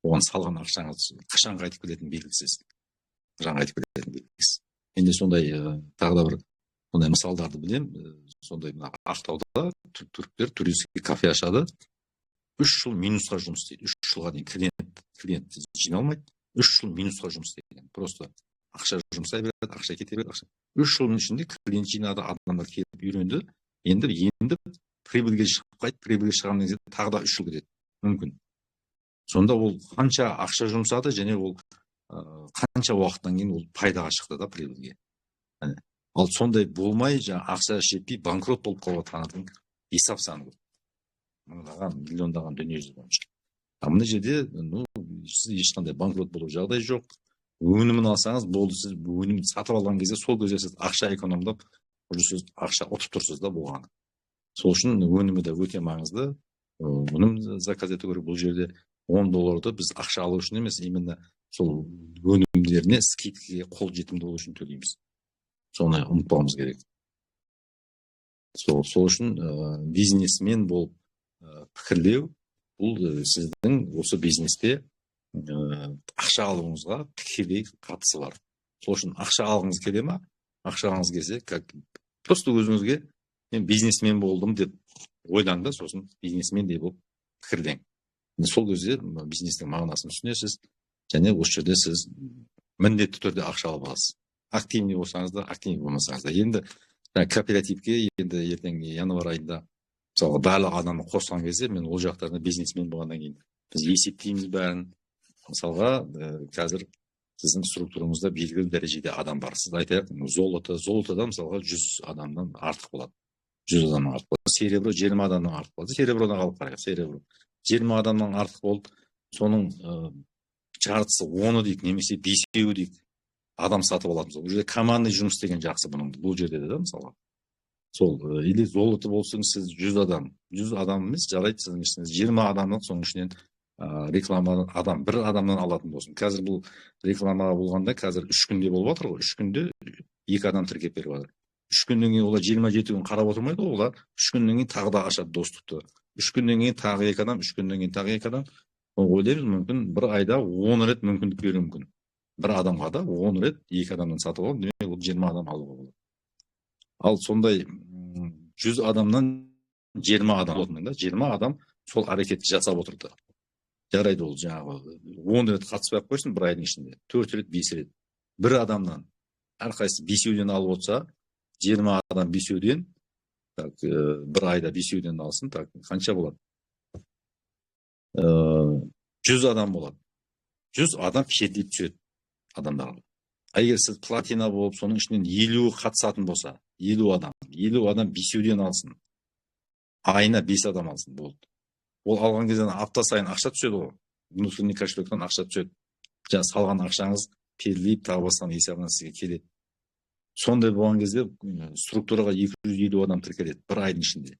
оған салған ақшаңыз қашан қайтып келетіні белгісіз, қашан қайтып келетіні белгісіз. Менде сондай тағы да бір сондай мысалдарды білемін. Сондай мына Ақтауда түріктер туристский кафе ашады, 3 жыл минусқа жұмыс істейді. 3 жылға дейін клиент жиналмайды, 3 жыл минусқа жұмыс істеген. Просто ақша жұмсай береді, ақша кете береді, ақша. 3 жылдың ішінде клиент жинады, адамдар келіп үйренді. Енді прибыльге шығып қайтты. Прибыльге шығамын деген кезде тағы да 3 жыл кетеді мүмкін. Сонда ол қанша ақша жұмсады және ол қанша уақыттан кейін ол пайдаға шықты да, прибыльге? Ал сондай болмай, жаңағы ақша жетпей, банкрот болып қалып жатқандардың есеп саны көп, мыңдаған, миллиондаған дүниежүзі бойынша. А мына жерде, ну, сіз ешқандай банкрот болу жағдай жоқ. Өнімін алсаңыз болды, сіз өнімді сатып алған кезде, сол кезде сіз ақша экономдап, уже сіз ақша ұтып тұрсыз да, болғаны. Сол үшін өнімі де өте маңызды, өнім заказ ету керек. Бұл жерде 10 долларды біз ақша алу үшін емес, именно сол өнімдеріне скидкаге қол жетімді болу үшін төлейміз, соны ұмытпауымыз керек. Сол үшін бизнесмен болып пікірлеу бұл сіздің осы бизнесте ақша алуыңызға тікелей қатысы бар. Сол үшін ақша алғыңыз келе ма? Ақша алғыңыз келсе, как просто өзіңізге «мен бизнесмен болдым» деп ойлаң да, сосын бизнесмендей болып пікірлең. Сол кезде бизнестің мағынасын түсінесіз және осы жерде сіз міндетті түрде ақша алып аласыз, активный болсаңыз да, активный болмасаңыз да. Енді кооперативке енді ертең январь айында, мысалға, барлық адамды қосқан кезде, мен ол жақтарда бизнесмен болғаннан кейін біз есептейміз бәрін. Мысалға, қазір сіздің структураңызда белгілі дәрежеде адам бар. Сіз, айтайық, золото, золотода, мысалға, 100 адамнан артық болады, 100 адамнан артық болады. Серебро 20 адамнан артық болады. Сереброны алып қарайық. Серебро 20 адамнан артық болып, соның жартысы, оны дейік немесе бесеуі дейік, Адам сатып алатын, бұл жерде командный жұмыс істеген жақсы бұның, бұл жерде де, мысалға, сол или золото болсын, сіз 100 адам, 100 адам емес, жарайды, сіздің ішіңіз 20 адамдық, соның ішінен реклама адам бір адамнан алатын болсын. Қазір бұл реклама болғанда, қазір 3 күнде болып жатыр ғой, 3 күнде екі адам тіркеп беріп жатыр. 3 күннен кейін олар 27 күн қарап отырмайды ғой, олар 3 күннен кейін тағы да ашады доступты. 3 күннен кейін тағы екі адам, 3 күннен кейін тағы екі адам. Ойлаймыз, мүмкін, бір айда 10 рет мүмкіндік беруі мүмкін бір адамға да, 10 рет екі адамнан сатып алып, демек, ол 20 адам алуға болады. Ал сондай 100 адамнан 20 адам да, 20 адам сол әрекетті жасап отырды, жарайды, ол жаңағы 10 рет қатыспай ақ қойсын, бір айдың ішінде төрт рет, бес рет бір адамнан, әрқайсысы бесеуден алып отырса, 20 адам бесеуден, так, бір айда бесеуден алсын, так, қанша болады? 100 адам болады. 100 адам перделеп түседі адамдарға. А егер сіз платина болып, соның ішінен 50-і қатысатын болса, 50 адам, 50 адам бесеуден алсын, айына бес адам алсын, болды. Ол алған кезде апта сайын ақша түседі ғой, внутренний кошелектен ақша түседі. Жаңа салған ақшаңыз перілейіп, тағы басқаның есебінен сізге келеді. Сондай болған кезде структураға 250 адам тіркеледі бір айдың ішінде.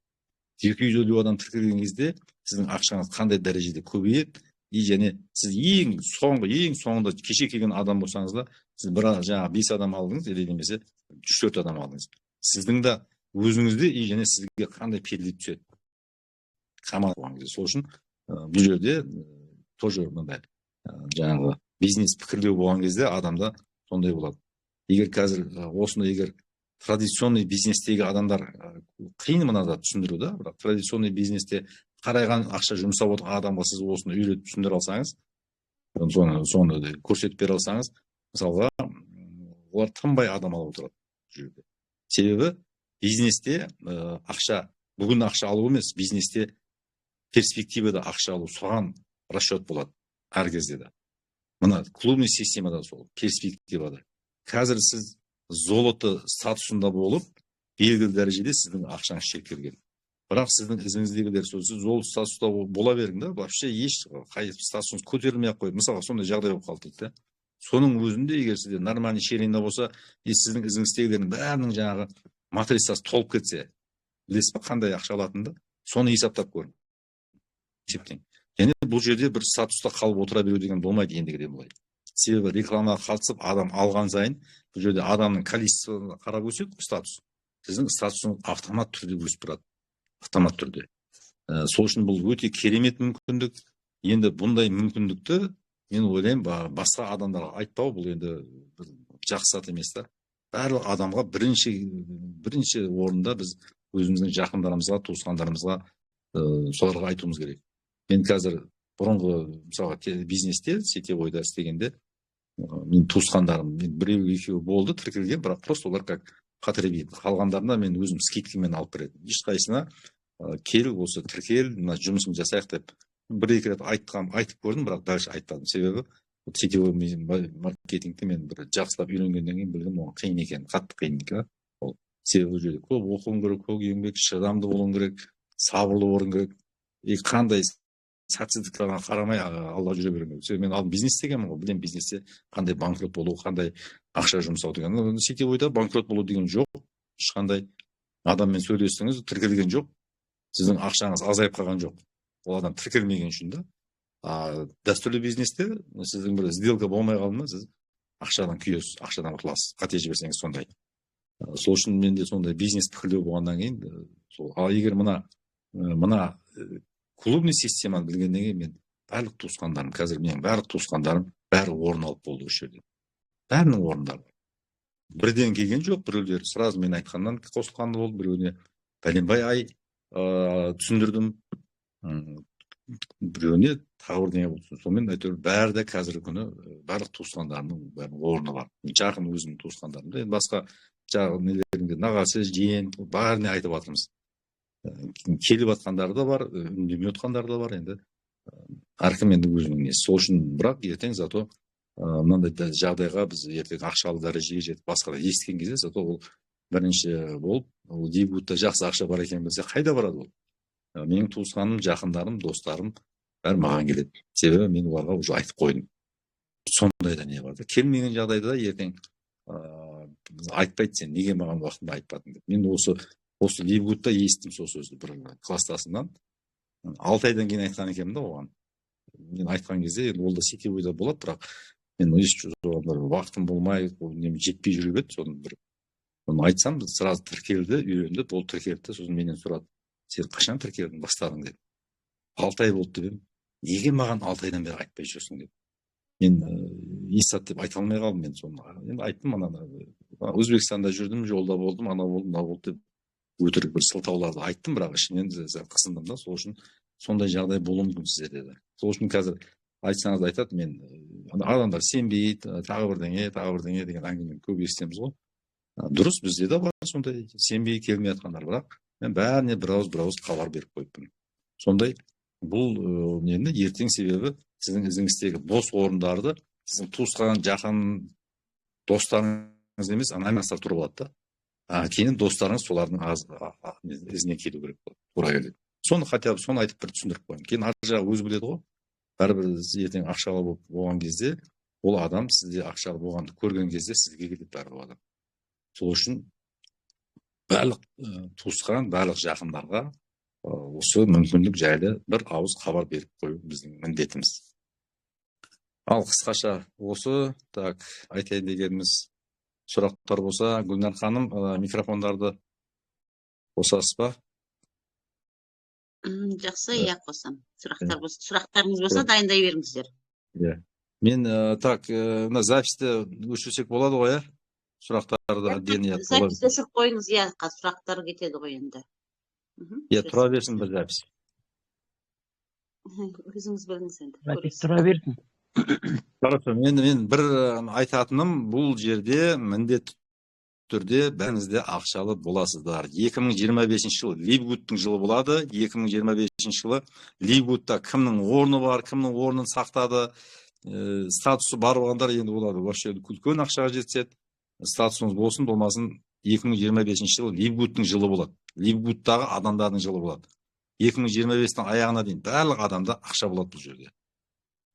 250 адам тіркелген кезде сіздің ақшаңыз қандай дәрежеде көбейеді. И және сіз ең соңғы, ең соңында кеше келген адам болсаңыз да, сіз бір жаңағы бес адам алдыңыз или немесе үш, төрт адам алдыңыз, сіздің де өзіңізде и және сізге қандай перілеп түседі команда болған кезде. Сол үшін бұл жерде тоже мындай жаңағы бизнес пікірлеу болған кезде адамда сондай болады. Егер қазір осыны, егер традиционный бизнестегі адамдар, қиын мынада түсіндіру да, бірақ традиционный бизнесте қарайған ақша жұмсап отырған адамға сіз осыны үйретіп, түсіндіре алсаңыз, соны көрсетіп бере алсаңыз, мысалға, олар тынбай адам алып отырады бұл жерде. Себебі бизнесте ақша бүгін ақша алу емес, бизнесте перспективада ақша алу, соған расчет болады әр кезде де. Мына клубный системада сол перспективада. Қазір сіз золото статусында болып, белгілі дәрежеде сіздің ақшаңыз шектелген, бірақ сіздің ізіңіздегілер сол, сіз золото статуста бола берің да, вообще еш қай статусыңыз көтерілмей ақ қойды, мысалға, сондай жағдай болып қалды дейді да. Соның өзінде егер сізде нормальный ширина болса и сіздің ізіңіздегілердің бәрінің жаңағы матрицасы толып кетсе, білесіз ба, қандай ақша алатынын? Соны есептап көрің, есептең. Және бұл жерде бір статуста қалып отыра беру деген болмайды ендігіден былай. Себебі рекламаға қатысып, адам алған сайын бұл жерде адамның количествосына қарап өседі ғой статус. Сіздің статусыңыз автомат түрде өсіп тұрады, автомат түрде. Сол үшін бұл өте керемет мүмкіндік. Енді бұндай мүмкіндікті, мен ойлаймын, басқа адамдарға айтпау бұл енді бір жақсы зат емес та. Барлық адамға бірінші орында біз өзіміздің жақындарымызға, туысқандарымызға, соларға айтуымыз керек. Мен қазір бұрынғы, мысалға, бизнесте, сетевойда істегенде, мен туысқандарым, мен біреу екеуі болды тіркелген, бірақ просто олар как потребитель. Қалғандарына мен өзім скидкамен алып беретінмін. Ешқайсысына кел, осы тіркел, мына жұмысыңды жасайық деп бір екі рет айтқан, айтып көрдім, бірақ дальше айтпадым. Себебі сетевой маркетингті мен бір жақсылап үйренгеннен кейін білдім, оған қиын екенін, қатты қиын екен ол. Себебі бұл жерде көп оқуың керек, көп еңбек, шыдамды болуың керек, сабырлы болуың керек и қандай сәтсіздікке қарамай алға жүре беру керек. Себебі мен алдын бизнес істегенмін ғой, білемін бизнесте қандай банкрот болу, қандай ақша жұмсау деген. Сетевойда банкрот болу деген жоқ ешқандай. Адаммен сөйлестіңіз, тіркелген жоқ, сіздің ақшаңыз азайып қалған жоқ ол адам тіркелмеген үшін да. А дәстүрлі бизнесте сіздің бір сделка болмай қалды ма, сіз ақшадан күйесіз, ақшадан ұтыласыз, қате жіберсеңіз сондай. Сол үшін менде сондай бизнес пікірлеу болғаннан кейін сол. Ал егер мына клубный системаны білгеннен кейін, мен барлық туысқандарым, қазір менің барлық туысқандарым бәрі орын алып болды осы жерде, бәрінің орындары бар. Бірден келген жоқ, біреулер сразу мен айтқаннан қосылған болды, біреуіне бәленбай ай түсіндірдім, біреуіне тағы бірдеңе болды. Сонымен әйтеуір бәрі де қазіргі күні барлық туысқандарымның бәрінің орны бар, жақын өзімнің туысқандарым да. Енді басқа жағы нелерінде, нағашы, жиен, бәріне айтып жатырмыз. Келіп жатқандары да бар, үндемей отқандары да бар. Енді әркім енді өзінің несі. Сол үшін, бірақ ертең зато мынандай жағдайға біз ертең ақшалы дәрежеге жетіп, басқа да естіген кезде, зато ол бірінші болып, ол дебютта жақсы ақша бар екенін білсе, қайда барады ол? Менің туысқаным, жақындарым, достарым бәрі маған келеді, себебі мен оларға уже айтып қойдым. Сондай да не бар да. Келмеген жағдайда да ертең айтпайды, сен неге маған уақытында айтпадың деп. Мен осы Ливгудта естідім сол сөзді бір класстасымнан. 6 айдан кейін айтқан екенмін да оған. Мен айтқан кезде енді ол да сетевойда болады, бірақ мен бір уақытым болмай, жетпей жүріп еді, соны бір оны айтсам, сразу тіркелді, үйренді, ол тіркелді, сосын менен сұрады, сен қашан тіркелдің, бастадың деп. 6 ай болды деп едім. Неге маған 6 айдан бері айтпай жүрсің деп. Мен исат деп айта алмай қалдым мен соны. Енді айттым, ананы Өзбекстанда жүрдім, жолда болдым, анау болды, мынау болды деп өтірік бір сылтауларды айттым, бірақ ішімнен қысындым да. Сол үшін сондай жағдай болуы мүмкін сіздерде де. Сол үшін қазір айтсаңыз айтады, мен адамдар сенбейді, тағы бірдеңе, тағы бірдеңе деген әңгімені көп естіміз ғой. Дұрыс, бізде де бар сондай сенбей келмей жатқандар, бірақ мен бәріне бір ауыз хабар беріп қойыппын. Сондай бұл нені ертең, себебі сіздің ізіңіздегі бос орындарды сіздің туысқан, жақын достарыңыз емес, ана тұрып алады да. Кейін достарыңыз солардың ізіне келу керек болады, тура келеді. Соны хотя бы соны айтып бір түсіндіріп қойын. Кейін ар жағы өзі біледі ғой. Бәрібір ертең ақшалы болып болған кезде, ол адам сізде ақшалы болғанды көрген кезде сізге келеді бәрібір адам. Сол үшін барлық туысқан, барлық жақындарға осы мүмкіндік жайлы бір ауыз хабар беріп қою біздің міндетіміз. Ал қысқаша осы, так, айтайын дегеніміз. Сұрақтар болса, Гүлнар ханым, микрофондарды қосасыз ба? Жақсы, иә, қосам. Сұрақтар болса, сұрақтарыңыз болса, дайындай беріңіздер. Иә. Мен так, мына записьті өшірсек болады ғой, иә? Сұрақтарды отдельно. Записьті өшіріп қойыңыз, иә, сұрақтар кетеді ғой енді. Иә, тұра берсін бір запись. Өзіңіз біліңіз енді. Запись тұра берсін. Хорошо, мен бір айтатыным, бұл жерде міндетті түрде бәріңіз де ақшалы боласыздар. 2025 жыл Ливгудтың жылы болады. 2025 жылы Ливгудта кімнің орны бар, кімнің орнын сақтады, статусы бар болғандар енді олар вообще үлкен ақшаға жетседі. Статусыңыз болсын, болмасын, 2025 жылы Ливгудтың жылы болады. Ливгудтағы адамдардың жылы болады. 2025-тің аяғына дейін барлық адамда ақша болады бұл жерде.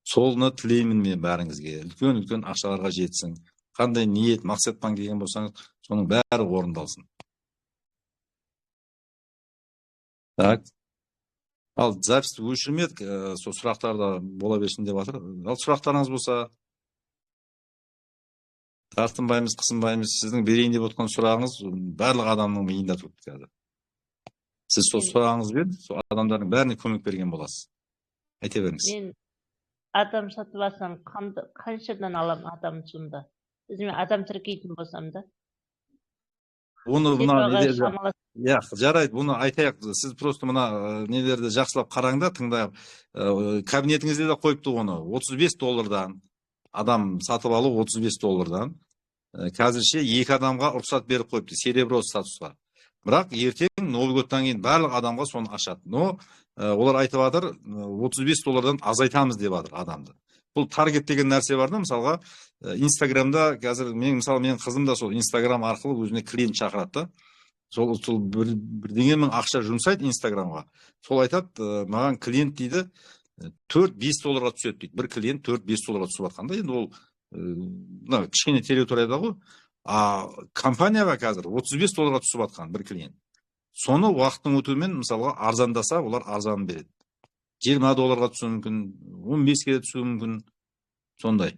Солны тілеймін мен бәріңізге. Үлкен-үлкен ақшаларға жетсін. Қандай ниет, мақсатпен келген болсаңыз, соның бәрі орындалсын. Так. Ал записьті өшірмедік, сол сұрақтар да бола берсін деп жатыр. Ал сұрақтарыңыз болса, тартынбаймыз, қысынбаймыз. Сіздің берейін деп отқан сұрағыңыз барлық адамның миында тұрды қазір. Сіз сол сұрағыңызбен сол адамдардың бәріне көмек берген боласыз. Айта беріңіз. Мен адам сатып алсам, қаншадан алам адам сонда? Өзіме адам тіркейтін болсам да. Оны мына иә, жарайды, бұны айтайық. Сіз просто мына нелерді жақсылап қараңдар, тыңдап. Кабинетіңізде де қойыпты оны. $35 адам сатып алу $35. Қазірше 2 адамға рұқсат беріп қойыпты, серебро статусқа. Бірақ ертең Новый годтан кейін барлық адамға соны ашады. Но олар айтып жатыр, $35 азайтамыз деп жатыр адамды. Бұл таргет деген нәрсе бар да, мысалға, Инстаграмда қазір мен, мысалы, менің қызым да сол Инстаграм арқылы өзіне клиент шақырады да. Сол бірдеңе мың ақша жұмсайды Инстаграмға. Сол айтады, маған клиент дейді, $4-5 түседі дейді. Бір клиент $4-5 түсіп жатқанда, енді ол мына кішкене территорияда ғой. А компанияға қазір $35 түсіп жатқан бір клиент. Соны уақыттың өтуімен, мысалға, арзандаса, олар арзанын береді. $20 түсуі мүмкін, 15-ге түсуі мүмкін. Сондай.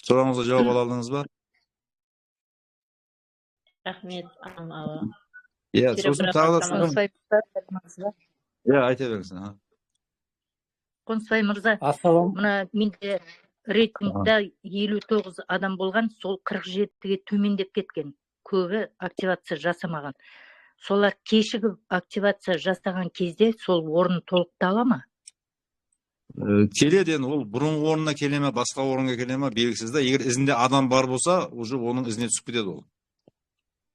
Сұрағыңызға жауап ала алдыңыз ба? Рахмет, ама. Иә, сосын тағы да иә, айта беріңіз. Қонысбай мырза, мына менде рейтингда 59 адам болған, сол 47-ге төмендеп кеткен. Көбі активация жасамаған. Солар кешігіп активация жасаған кезде сол орын толықтала ма? Келеді енді, ол бұрынғы орнына келе ме, басқа орынға келе ме, белгісіз да. Егер ізінде адам бар болса, уже оның ізіне түсіп кетеді ол.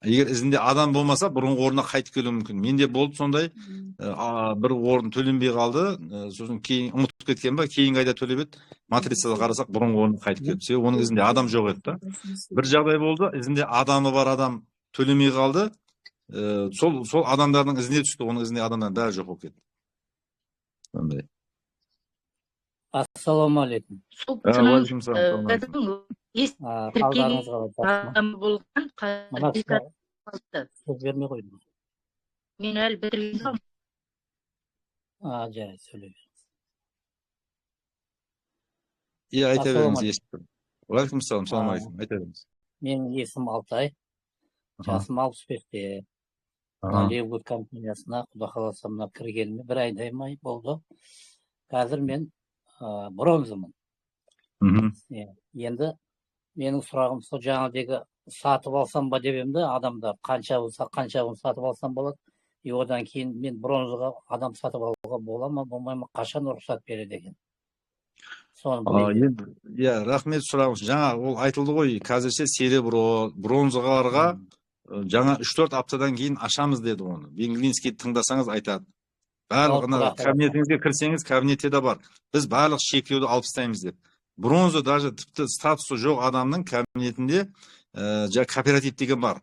Егер ізінде адам болмаса, бұрынғы орнына қайтып келуі мүмкін. Менде болды сондай, бір орын төленбей қалды, сосын кейін ұмытып кеткен ба, кейінгі айда төлеп еді. Матрицада қарасақ, бұрынғы орнына қайтып келді. Себебі оның ізінде адам жоқ еді да. Бір жағдай болды, ізінде адамы бар адам төлемей қалды. Сол адамдардың ізіне түсті, оның ізінде адамдар бәрі жоқ болып кетті. Сондай. Ассалаумағалейкум. Сол Уағалейкум салам. Қалдарыңыз қалай, жақсы ма? Болған. Мына сөз бермей қойдым. Мен әлі бітірген жоқпын. Жарайды, сөйлей беріңіз. Иә, айта беріңіз, естіп тұрмын. Уағалейкум салам, салам алейкум, айта беріңіз. Менің есімім Алтай, жасым 65-те. Левгуд компаниясына, құда қаласа, мына кіргеніме бір айдай ма болды. Қазір мен бронзамын. Енді менің сұрағым сол жаңағыдегі сатып алсам ба деп едім да, адамдар қанша болса, қанша сатып алсам болады. И одан кейін мен бронзаға адам сатып алуға бола ма, болмай ма, қашан рұқсат береді екен? Соны білейін. Енді, иә, рахмет сұрағыңыз. Жаңа ол айтылды ғой, қазірше серебро, бронзаларға жаңа 3-4 аптадан кейін ашамыз деді оны. Венглинский тыңдасаңыз айтады. Барлығына кабинетіңізге кірсеңіз, кабинетте де бар. Біз барлық шектеуді алып тастаймыз деп. Бронза даже тіпті статусы жоқ адамның кабинетінде кооператив деген бар.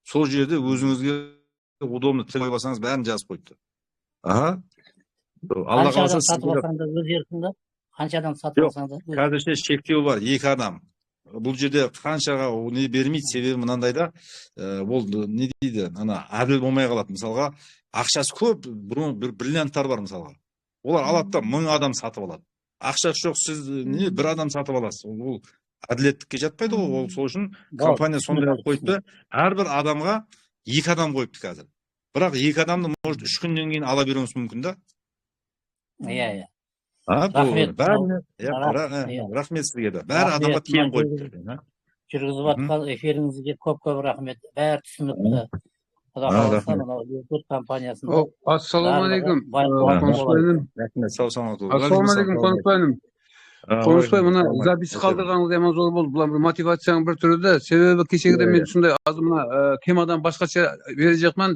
Сол жерде өзіңізге удобно тіл қойып алсаңыз, бәрін жазып қойыпты. Аха. Алла Қанша қаласа, адам сатып алсаң да өз еркің. Қанша адам сатып алсаң да. Қазірше шектеу бар, 2 адам. Бұл жерде қаншаға не бермейді, себебі мынандай да, ол не дейді, ана әділ болмай қалады. Мысалға, ақшасы көп, бұрын бір бриллианттар бар мысалға. Олар алады да 1000 адам сатып алады. Ақшасы жоқ, сіз не бір адам сатып аласыз. Ол әділеттікке жатпайды ғой. Ол сол үшін компания сондай қылып қойыпты. Әрбір адамға 2 адам қойыпты қазір. Бірақ 2 адамды может 3 күннен кейін ала беруіңіз мүмкін да. Иә, иә. Рахмет. Рахмет сізге де. Бәрі адамға тең қойыпты. Жүргізіп жатқан эфиріңізге көп-көп рахмет. Бәрі түсінікті. Құда қаласа, мынау Левгуд компаниясында. Ассалаумағалейкум. Рахмет, сау саламат болыңыз. Ассалаумағалейкум, Қонысбай. Қонысбай, мына запись қалдырғаныңыз яман зор болды. Бұл бір мотивацияның бір түрі де. Себебі кешегіде мен сондай аз мына темадан басқаша бере жақман,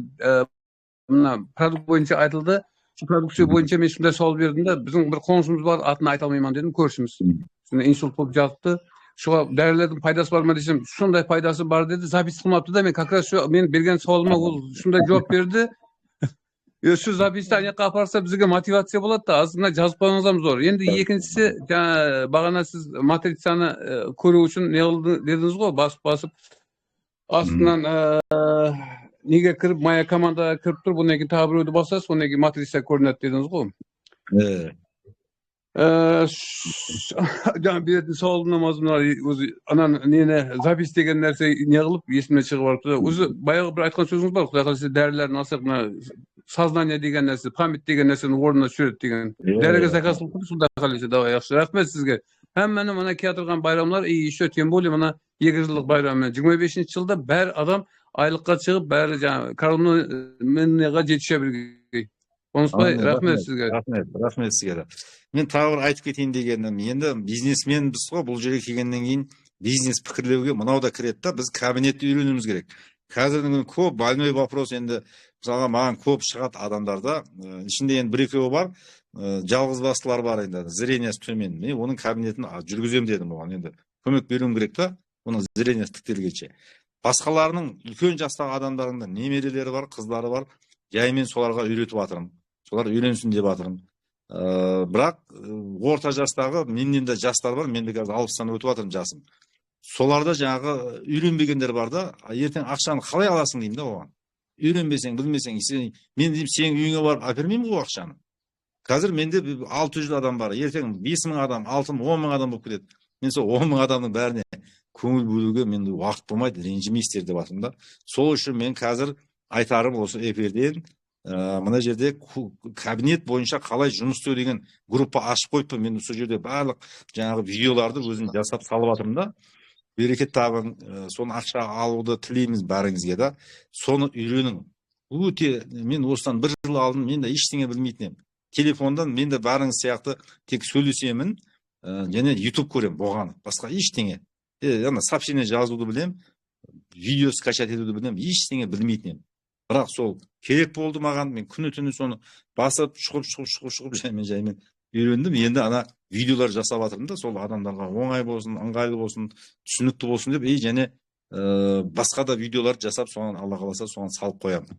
мына продукт бойынша айтылды. Продукция бойынша мен сондай сауал бердім да, біздің бір қонысымыз бар, атын айта алмаймын дедім, көршіміз. Сондай инсульт болып жатты. Шуға дәрілердің пайдасы бар ма десем, сондай пайдасы бар деді, запись қылмапты да, мен как раз мен берген сауалыма ол сондай жауап берді. Şu записті ана жаққа апарса бізге мотивация болады да, азында жазып қойғанымыз зор. Енді екіншісі, жаңа бағана сіз матрицаны көру үшін не қылды дедіңіз ғой, басып-басып астынан неге кіріп, моя командаға кіріп тұр, бұдан кейін тағы біреуді басасыз, одан кейін матрица көрінеді дедіңіз ғой. Жаңа беретін сауалым намазым өзі анан нені запись деген нәрсе не қылып есімнен шығып барыпты. Өзі баяғы бір айтқан сөзіңіз бар, Құдай қаласа дәрілерін алсақ, мына сознание деген нәрсе, память деген нәрсенің орнына түсіреді деген. Дәріге заказ қылып тұрмыз, Құдай қаласа, давай, жақсы. Рахмет сізге. Һәммәні мына келатырған байрамлар, и еще тем более мына 2 жылдық байрамы. 25 жылда бәр адам айлыққа шығып, бәрі жаңа коронавирусқа жетіше білген. Қонысбай, рахмет сізге. Рахмет, рахмет сізге. Мен тағы бір айтып кетейін дегенім, енді бизнесменбіз ғой, бұл жерге келгеннен кейін бизнес пікірлеуге мынау да кіреді да, біз кабинетті үйренуіміз керек. Қазіргі күні көп больной вопрос енді, мысалға маған көп шығады адамдарда, ішінде енді бір-екеуі бар, жалғыз бастылар бар енді, зрениесі төмен. Мен оның кабинетін жүргіземін дедім оған, енді көмек беруім керек та, оның зрениесі тіктелгенше. Басқаларының үлкен жастағы адамдардың да немерелері бар, қыздары бар, жаймен соларға үйретіп жатырмын. Солар үйренсін деп жатырмын. Бірақ орта жастағы, менен де жастар бар, мен де қазір 60-тан өтіп жатырмын жасым. Соларда жаңағы үйренбегендер бар да, ертең ақшаны қалай аласың деймін да оған. Үйренбесең, білмесең, мен деймін, сенің үйіңе барып әпермеймін ғой ақшаны. Қазір менде 600 адам бар, ертең 5000 адам, 6000, 10000 адам болып кетеді. Мен сол 10000 адамның бәріне көңіл бөлуге менде уақыт болмайды, ренжімейсіздер деп жатырмын да. Сол үшін мен қазір айтарым осы эфирден, мына жерде кабинет бойынша қалай жұмыс істеу деген группа ашып қойыппын. Мен сол жерде барлық жаңағы видеоларды өзім жасап салып жатырмын да. Берекет табың, соны ақша алуды тілейміз бәріңізге да. Соны үйренің. Өте, мен осыдан бір жыл алдын мен де ештеңе білмейтін едім. Телефондан мен де бәріңіз сияқты тек сөйлесемін, және YouTube көремін, болғаны. Басқа ештеңе. Ана сообщение жазуды білем, видео скачать етуді білем, ештеңе білмейтін едім. Бірақ сол керек болды маған, мен күні түні соны басып, шұқып, жаймен үйрендім. Енді ана видеолар жасап жатырмын да, сол адамдарға оңай болсын, ыңғайлы болсын, түсінікті болсын деп, және басқа да видеолар жасап, соған Алла қаласа, соған салып қоямын.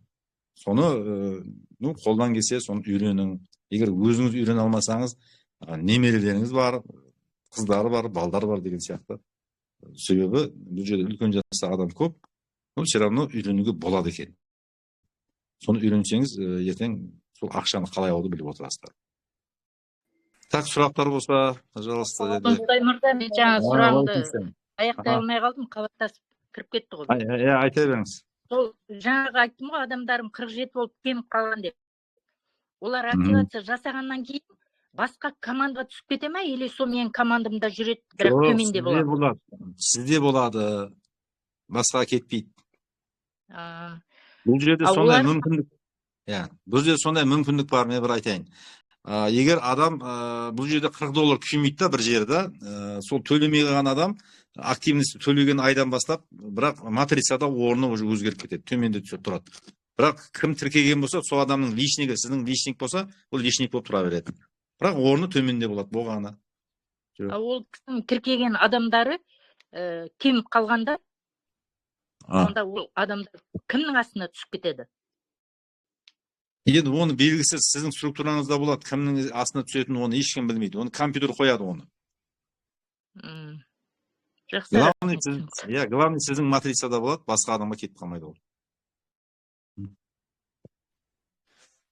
Соны, қолдан келсе, соны үйренің. Егер өзіңіз үйрене алмасаңыз, Немерелеріңіз бар, қыздары бар, балдары бар деген сияқты. Себебі бұл жерде үлкен жастағы адам көп, но все равно үйренуге болады екен. Соны үйренсеңіз, ертең сол ақшаны қалай алуды біліп отырасыздар. Так, сұрақтар болса, пожалуйста. Енді Қонысбай мырза, мен жаңа сұрағымды уағалейкум. аяқтай алмай қалдым, қабаттасып кіріп кетті ғой. Иә, айта беріңіз. Сол жаңағы айттым ғой, адамдарым 47 болып кеміп қалған деп. Олар активация жасағаннан кейін басқа командаға түсіп кете ма или сол менің командамда жүреді, бірақ Жоқ, төменде сізде болады? Болады, сізде болады, басқа кетпейді. Бұл жерде А сондай олар- мүмкіндік, иә, бұл жерде сондай мүмкіндік бар. Мен бір айтайын. Егер адам бұл жерде 40 доллар күймейді да бір жерде, сол төлемей қалған адам активность төлеген айдан бастап, бірақ матрицада орны уже өзгеріп кетеді, төменде түсіп тұрады. Бірақ кім тіркеген болса, сол адамның личнигі, сіздің личник болса, ол личник болып тұра береді, бірақ орны төменде болады, болғаны. А ол кісінің тіркеген адамдары кеміп қалғанда, сонда ол адамдар кімнің астына түсіп кетеді? Енді оны белгісіз, сіздің структураңызда болады. Кімнің астына түсетінін, оны ешкім білмейді, оны компьютер қояды оны. Жақсы, Главный рахмет. сіз, иә, главный сіздің матрицада болады, басқа адамға кетіп қалмайды ол.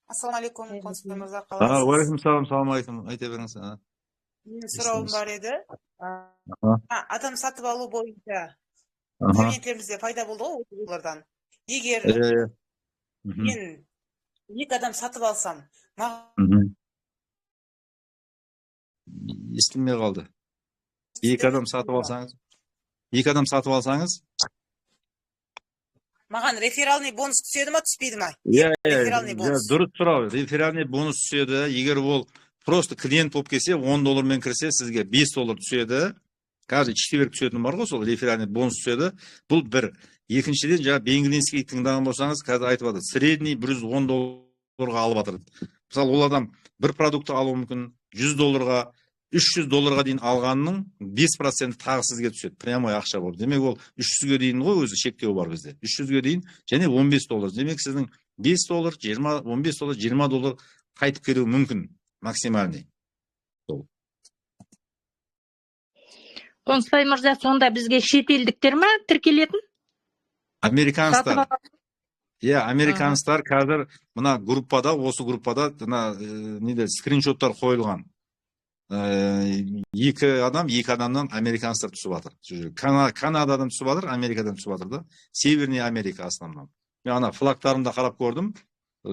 Ассалаумағалейкум, Қонысбай мырза, А, қалайсыз? Уағалейкум салам, салам алейкум, айта беріңіз. Менің сұрауым бар еді. Адам сатып алу бойынша кабинеттерімізде пайда болды ғой 30 доллардан. Егер Иә, иә. мен екі адам сатып алсам, маған Естілмей қалды. Екі адам сатып алсаңыз, екі адам сатып алсаңыз, маған реферальный бонус түседі ма, түспейді ма? Иә, Реферальный бонус. Дұрыс сұрау. Реферальный бонус түседі. Егер ол просто клиент болып келсе, 10 доллармен кірсе, сізге 5 доллар түседі. Каждый четверг түсетін бар ғой, сол реферальный бонус түседі. Бұл бір. Екіншіден, жаңа Бенгелинский тыңдаған болсаңыз, қазір айтып жатыр, средний 110 долларға алып жатыр. Мысалы, ол адам бір продукты алуы мүмкін 100 долларға, 300 долларға дейін алғанның 5% тағы сізге түседі, прямой ақша болып. Демек, ол 300-ге дейін ғой, өзі шектеу бар бізде. 300-ге дейін және 15 доллар. Демек, сіздің 5 доллар, 20, 15 доллар, 20 доллар қайтып келуі мүмкін максимальный. Сол. Қонысбай мырза, сонда бізге шетелдіктер ма тіркелетін? Американецтар. Сатып алатын? Иә, американецтар қазір мына группада, осы группада мына неде скриншоттар қойылған. Екі адам, екі адамнан американецтар түсіп жатыр. Сол жерге Канададан түсіп жатыр, Америкадан түсіп жатыр да. Северный Америка основном. Мен ана флагтарын да қарап көрдім.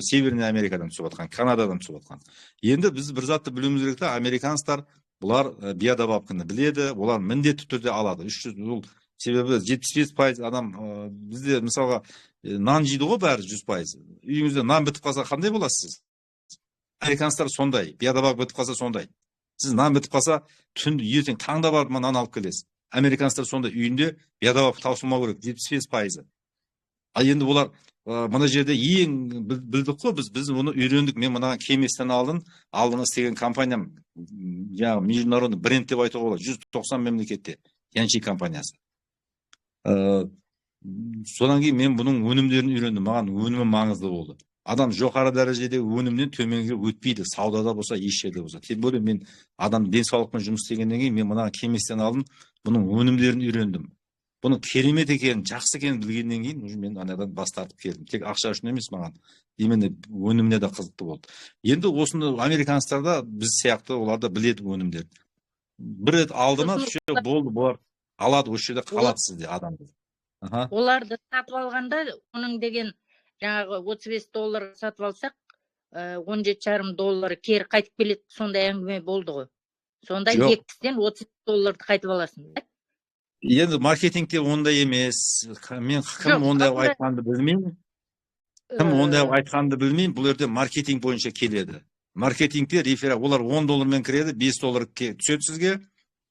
Северный Америкадан түсіп жатқан, Канададан түсіп жатқан. Енді біз бір затты білуіміз керек та, американецтар бұлар биодобавканы біледі, олар міндетті түрде алады. 300 ол, себебі 75% адам бізде, мысалға, нан жейді ғой бәрі 100%. Үйіңізде нан бітіп қалса, қандай боласыз сіз? Американецтар сондай, биодобавка бітіп қалса сондай. Сіз нан бітіп қалса, түн ертең таңда барып нан алып келесіз. Американецтар сондай, үйінде биодобавка таусылмау керек, 75%. Ал енді олар мына жерде ең білдік қой біз, біз бұны үйрендік. Мен мына келместен алдын, алдыңғы істеген компаниям, жаңағы международный бренд деп айтуға болады, 190 мемлекетте Янчи компаниясы. Содан кейін мен бұның өнімдерін үйрендім, маған өнімі маңызды болды. Адам жоғары дәрежеде өнімнен төменге өтпейді, саудада болса, еш жерде болса. Тем более мен адам денсаулықпен жұмыс істегеннен кейін, мен мына келместен алдын бұның өнімдерін үйрендім. Бұның керемет екенін, жақсы екенін білгеннен кейін уже мен анадан бас тартып келдім. Тек ақша үшін емес, маған именно өніміне де қызықты болды. Енді осыны американецтар да біз сияқты, олар да біледі өнімдерді. Бір рет алды ма, Сосын все, болды, бұлар алады, осы жерде қалады сізде адам. Аха. Оларды сатып алғанда, оның деген жаңағы 35 доллар сатып алсақ, 17,5 доллар кері қайтып келеді, сондай әңгіме болды ғой. Сонда Жоқ. екі кісіден 30 долларды қайтып аласың, да? Енді маркетингте ондай емес. Мен кім Жоқ, ондай ондай- айтқанды білмеймін. Кім ондай айтқанды білмеймін. Бұл жерде маркетинг бойынша келеді. Маркетингте реферал, олар 10 доллармен кіреді, 5 доллар түседі сізге.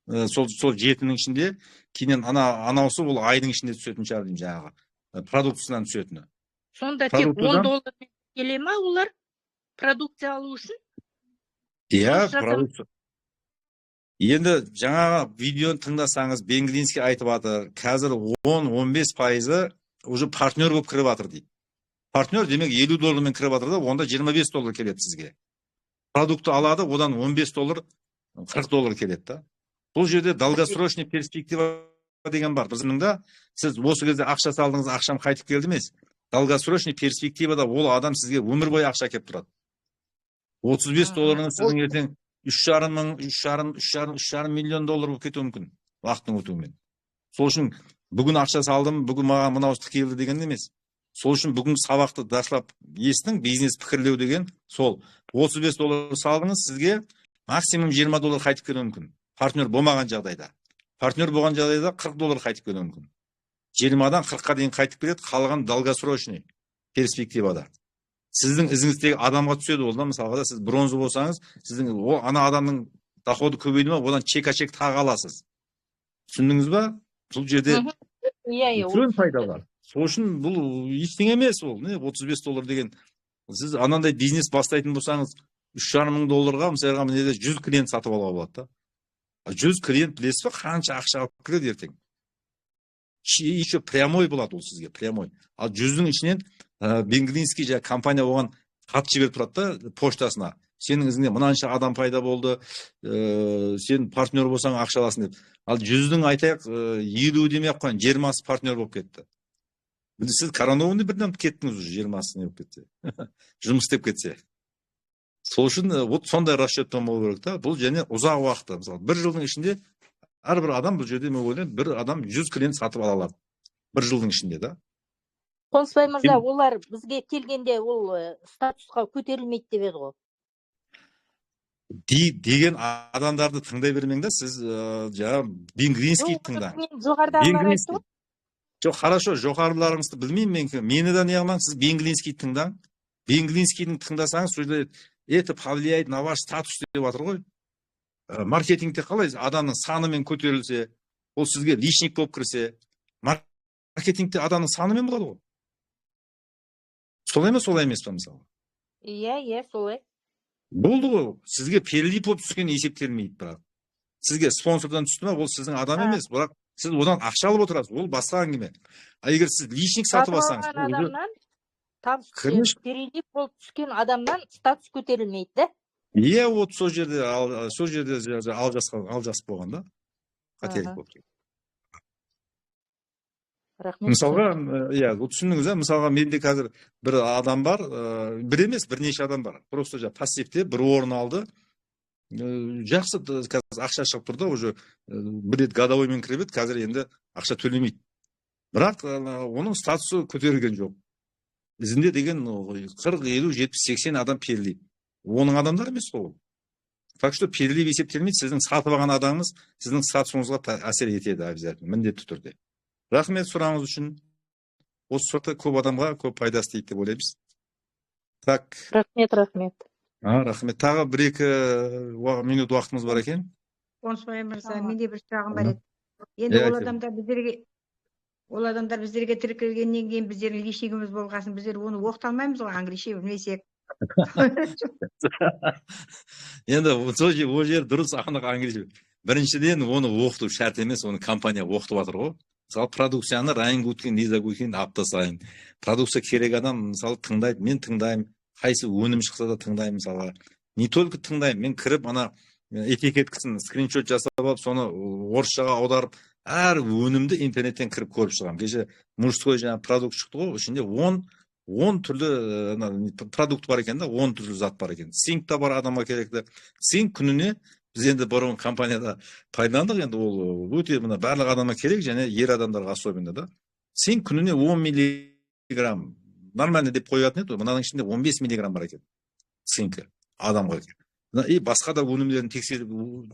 Сол жетінің ішінде, кейіннен анаусы ол айдың ішінде түсетін шығар деймін жаңағы. Продукциясынан түсетіні. Сонда тек 10 Продуктыдан- доллармен келе ма олар продукция алу үшін? Иә, Жұмыс жасам- продукция. Енді жаңағы видеоны тыңдасаңыз, Бенглинский айтып жатыр, қазір 10-15 пайызы уже партнер болып кіріп жатыр дейді. Партнер демек 50 доллармен кіріп жатыр да, онда 25 доллар келеді сізге. Продукты алады, одан 15 доллар. 40 доллар келеді да. Бұл жерде долгосрочный перспектива деген бар. Біздің да сіз осы кезде ақша салдыңыз, ақшам қайтып келді емес. Долгосрочный перспективада ол адам сізге өмір бойы ақша әкеліп тұрады. 35 долларыңыз сіздің ертең 3,5 мың, 3,5, 3,5, 3,5 миллион доллар болып кетуі мүмкін уақыттың өтуімен. Сол үшін бүгін ақша салдым, бүгін маған мынау келді деген емес. Сол үшін бүгінгі сабақты дұрыстап естің, бизнес пікірлеу деген сол. 35 доллар салдыңыз, сізге максимум 20 доллар қайтып келуі мүмкін. Партнер болмаған жағдайда. Партнер болған жағдайда 40 доллар қайтып келуі мүмкін. 20-дан 40-қа дейін қайтып келеді, қалған долгосрочный перспективада. Сіздің ізіңіздегі адамға түседі ол да, мысалға да сіз бронза болсаңыз, сіздің о ана адамның доходы көбейді ма, одан чек-а-чек тағы аласыз. Түсіндіңіз ба? Бұл жерде Иә, ол үлкен пайда бар. Сол үшін бұл ештеңе емес ол. Не 35 доллар деген. Сіз анандай бизнес бастайтын болсаңыз, 3,5 мың долларға мысалға мына жерде 100 клиент сатып алуға болады да. 100 клиент білесіз ба, қанша ақша алып келеді ертең? Еще прямой болады ол сізге, прямой. Ал 100-дің ішінен Бенглинский жаңа компания оған хат жіберіп тұрады да поштасына. Сенің ізіңде мынанша адам пайда болды, сен партнер болсаң ақша аласың деп. Ал 100-дің айтайық, 50 демей ақ қояйын, 20-сы партнер болып кетті. Міне сіз коронованный бірден кеттіңіз уже, 20-сы не болып кетсе. Жұмыс істеп кетсе. Сол үшін вот сондай расчетпен болу керек та. Бұл және ұзақ уақытта, мысалы, бір жылдың ішінде әрбір адам бұл жерде мен ойлаймын, бір адам 100 клиент сатып ала алады. Бір жылдың ішінде да. Қонысбай мырза, олар бізге келгенде ол статусқа көтерілмейді деп еді ғой. Деген адамдарды тыңдай бермең да, сіз жаңа Бенгринский тыңдаңыз. Мен жоғарыдағылар айтты ғой. Жоқ, хорошо, жоғарыларыңызды білмеймін мен. Мені де не қылмаң, сіз Бенглинский тыңдаң. Бенглинскийдің тыңдасаңыз, сол жерде это повлияет на ваш статус деп жатыр ғой. Маркетингте қалай адамның санымен көтерілсе, ол сізге личник болып кірсе, маркетингте адамның санымен болады ғой. Солай ма, солай емес па мысалы? Иә, солай. Болды ғой, сізге перелип болып түскен есептелмейді бірақ. Сізге спонсордан түсті ма, ол сіздің адам емес, бірақ сіз одан ақша алып отырасыз, ол басқа әңгіме. А егер сіз личник сатып алсаңыз, алған адамнан табыс Конечно. перелип болып түскен адамнан статус көтерілмейді да? Иә, вот сол жерде сол жерде алжасып болған да. Қателік болып. Рахмет. Мысалға, иә, ол түсіндіңіз, ә? Мысалға, менде қазір бір адам бар, бір емес, бірнеше адам бар. Просто жаңа пассивте бір орын алды. Жақсы, қазір ақша шығып тұр да, уже бір рет годовоймен кіріп еді, қазір енді ақша төлемейді. Бірақ оның статусы көтерілген жоқ. Ізінде деген 40, 50, 70, 80 адам перелип. Оның адамдар емес қой ол. Так что перелип есептелмейді, сіздің сатып алған адамыңыз сіздің статусыңызға әсер етеді обязательно, міндетті түрде. Рахмет сұрағыңыз үшін. Осы сұрақты көп адамға көп пайдасы тиді деп ойлаймыз. Так. Рахмет, рахмет. Рахмет. Тағы бір-екі минут уақытымыз бар екен. Қонысбай мырза, менде бір сұрағым бар еді. Енді Иә, ол айтыңыз. адамдар біздерге тіркелгеннен кейін біздердің личнигіміз болғасын, біздер оны оқыта алмаймыз ғой, английше білмесек. Енді сол жер, ол жер дұрыс, анық английше. Біріншіден, оны оқыту шарт емес, оны компания оқытып жатыр ғой. Мысалы, продукцияны Райан Гудкин, Лиза Гудкин апта сайын. Продукция керек адам, мысалы, тыңдайды, мен тыңдаймын. Қайсы өнім шықса да тыңдаймын, мысалға. Не только тыңдаймын, мен кіріп ана этикеткасын скриншот жасап алып, соны орысшаға аударып, әр өнімді интернеттен кіріп көріп шығамын. Кеше мужской жаңа продукт шықты ғой, ішінде 10 түрлі ана продукт бар екен да, 10 түрлі зат бар екен. Цинк та бар адамға керекті. Цинк күніне біз енді бұрын компанияда пайдаландық, енді ол өте мына барлық адамға керек және ер адамдарға особенно да. Цинк күніне 10 миллиграмм нормально деп қоятын еді, мынаның ішінде 15 миллиграмм бар екен цинкі адамға. Мына, и басқа да өнімдерін тексеріп,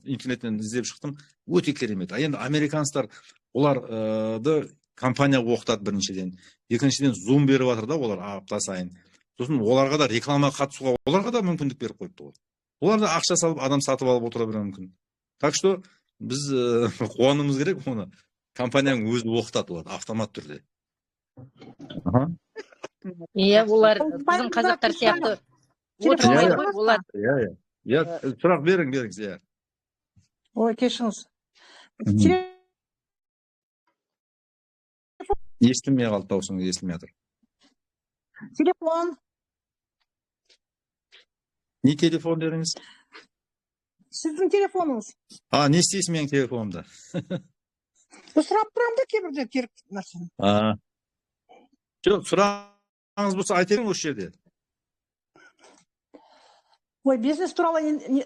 интернеттен іздеп шықтым, өте керемет. А енді американецтар оларды компания оқытады біріншіден, екіншіден зум беріп жатыр да олар апта сайын. Сосын оларға да реклама қатысуға оларға да мүмкіндік беріп қойыпты ғой. Олар да ақша салып адам сатып алып отыра беруі мүмкін. Так что біз қуануымыз керек, оны компанияның өзі оқытады оларды автомат түрде. Иә, олар Қонысбай біздің мырза, қазақтар сияқты телефон отырмайды Иә, ғой, олар. Иә, иә. Иә, сұрақ берің, беріңіз, иә. Ой, кешіріңіз. Естілмей қалды даусыңыз, естілмей жатыр. Телефон. Не телефон дедіңіз? Сіздің телефоныңыз. А, не істейсің менің телефонымда? Сұрап тұрамын да кейбірде керек нәрсені. А. Жоқ, сұрағыңыз болса, айта беріңіз осы жерде. Ой, бизнес туралы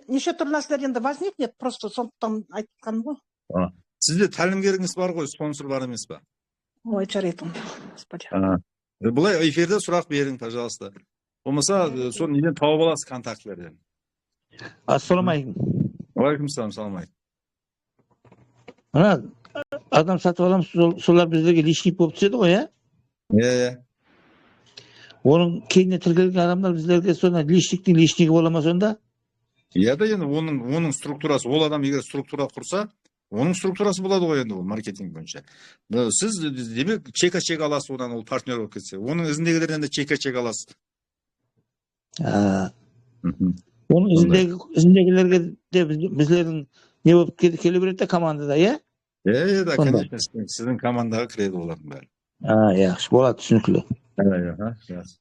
неше түрлі нәрселер енді возникнет, просто сондықтан айтқаным ғой. А. Сізде тәлімгеріңіз бар ғой, спонсор бар емес па? Ой, жарайды онда, господи. А. Былай эфирде сұрақ берің, пожалуйста. Болмаса, соны неден тауып аласыз, контактілерден. Ассалаумағалейкум. Уағалейкум салам. Мына адам сатып аламыз, солар біздерге личник болып түседі ғой, иә? Иә. Оның кейіннен тіркелген адамдар біздерге сонда личниктің личнигі бола ма сонда? Иә да, енді оның структурасы, ол адам егер структура құрса, оның структурасы болады ғой енді ол маркетинг бойынша. Сіз демек чека-чек аласыз одан, ол партнер болып кетсе. Оның ізіндегілерден де чека-чек аласыз. Оның ізіндегілерге де біздердің не болып келе береді да командада, иә? Иә, да, Сонда. конечно, сіздің командаға кіреді олардың бәрі. А, яқшы, болады, түсінікті. Иә, жақсы.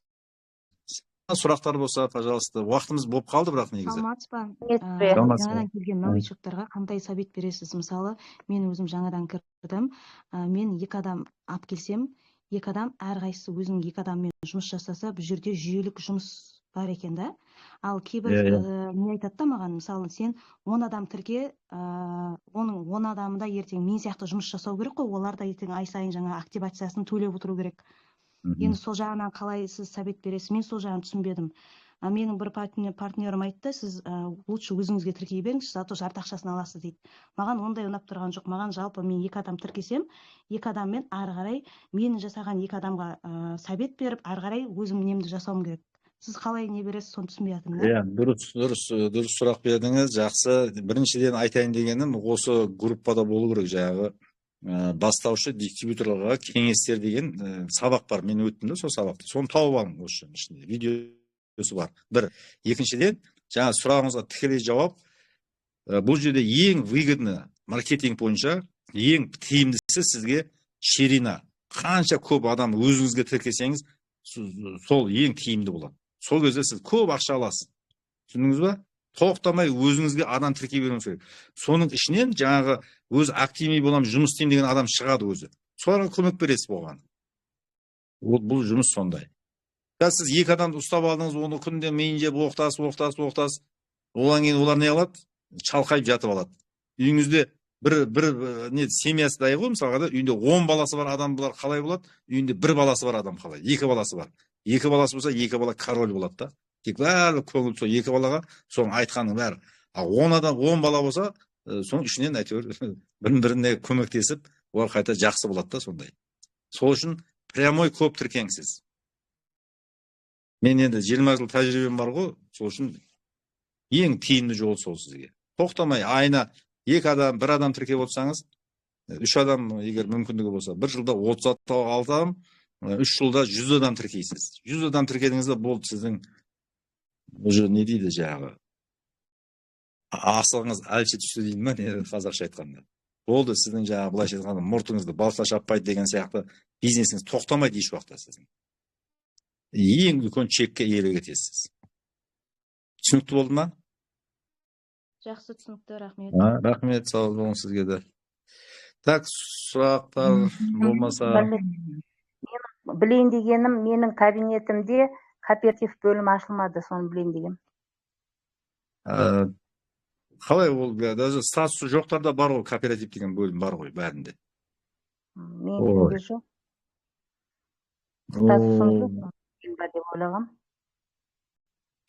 Сұрақтар болса, пожалуйста. Уақытымыз болып қалды бірақ негізі. Саламатсыз ба? Саламатсыз ба? Жаңадан келген новичоктарға қандай совет бересіз? Мысалы, мен өзім жаңадан кірдім. Мен екі адам алып келсем, екі адам әрқайсысы өзінің екі адаммен жұмыс жасаса, бұл жерде жүйелік жұмыс бар екен да. Ал кейбір Иә, иә. не айтады да маған, мысалы, сен 10 адам тірке, оның 10 адамы да ертең мен сияқты жұмыс жасау керек қой, олар да ертең ай сайын жаңа активациясын төлеп отыру керек. Енді сол жағынан қалай сіз совет бересіз? Мен сол жағын түсінбедім. Менің бір партнерім айтты, сіз лучше өзіңізге тіркей беріңізші, зато жарты ақшасын аласыз дейді. Маған ондай ұнап тұрған жоқ. Маған жалпы мен екі адам тіркесем, екі адаммен ары қарай менің жасаған екі адамға совет беріп, ары қарай өзім немді жасауым керек. Сіз қалай не бересіз, соны түсінбей жатырмын да. Иә, дұрыс сұрақ бердіңіз, жақсы. Біріншіден айтайын дегенім, осы группада болу керек жаңағы бастаушы дистрибьюторларға кеңестер деген сабақ бар. Мен өттім де сол сабақты. Соны тауып алың осы жердің ішінде. Видеосы бар. Бір. Екіншіден, жаңа сұрағыңызға тікелей жауап. Бұл жерде ең выгодны маркетинг бойынша ең тиімдісі сізге ширина. Қанша көп адам өзіңізге тіркесеңіз, сол ең тиімді болады. Сол кезде сіз көп ақша аласыз. Түсіндіңіз ба? Тоқтамай өзіңізге адам тіркей беруіңіз керек. Соның ішінен жаңағы өз активный боламын, жұмыс істеймін деген адам шығады өзі. Соларға көмек бересіз болған. Ол бұл жұмыс сондай. Қазір сіз екі адамды ұстап алдыңыз, оны күнде миын жеп оқытасыз, оқытасыз, оқытасыз. Одан кейін олар не қылады? Шалқайып жатып алады. Үйіңізде бір не семьясы дайы ғой, мысалға да, үйінде 10 баласы бар адам бұлар қалай болады? Үйінде бір баласы бар адам қалай? Екі баласы бар. Екі баласы болса, екі бала король болады да. Тек барлық көңіл сол екі балаға, соның айтқанының бәрі. А 10 адам, 10 бала болса, соның ішінен әйтеуір бір-біріне көмектесіп, олар қайта жақсы болады да сондай. Сол үшін прямой көп тіркеңсіз. Мен енді 20 жыл тәжірибем бар ғой, сол үшін ең тиімді жол сол сізге. Тоқтамай айына екі адам, бір адам тіркеп отырсаңыз, 3 адам егер мүмкіндігі болса, бір жылда 36 адам, 3 жылда 100 адам тіркейсіз. 100 адам тіркедіңіз де болды, сіздің уже не дейді жаңағы асығыңыз әлші түсті дейді ма, не қазақша айтқанда. Болды, сіздің жаңағы былайша айтқанда мұртыңызды балта шаппайды деген сияқты бизнесіңіз тоқтамайды еш уақытта сіздің. Ең үлкен чекке иелік етесіз. Түсінікті болды ма? Жақсы, түсінікті, рахмет. Рахмет, сау болыңыз сізге де. Так, сұрақтар болмаса. Мен білейін дегенім, менің кабинетімде кооператив бөлімі ашылмады, соны білейін дегенім. Қалай ол, даже статусы жоқтарда бар ғой, кооператив деген бөлім бар ғой бәрінде. Менде жоқ. Статусым жоқ, бар деп ойлағам.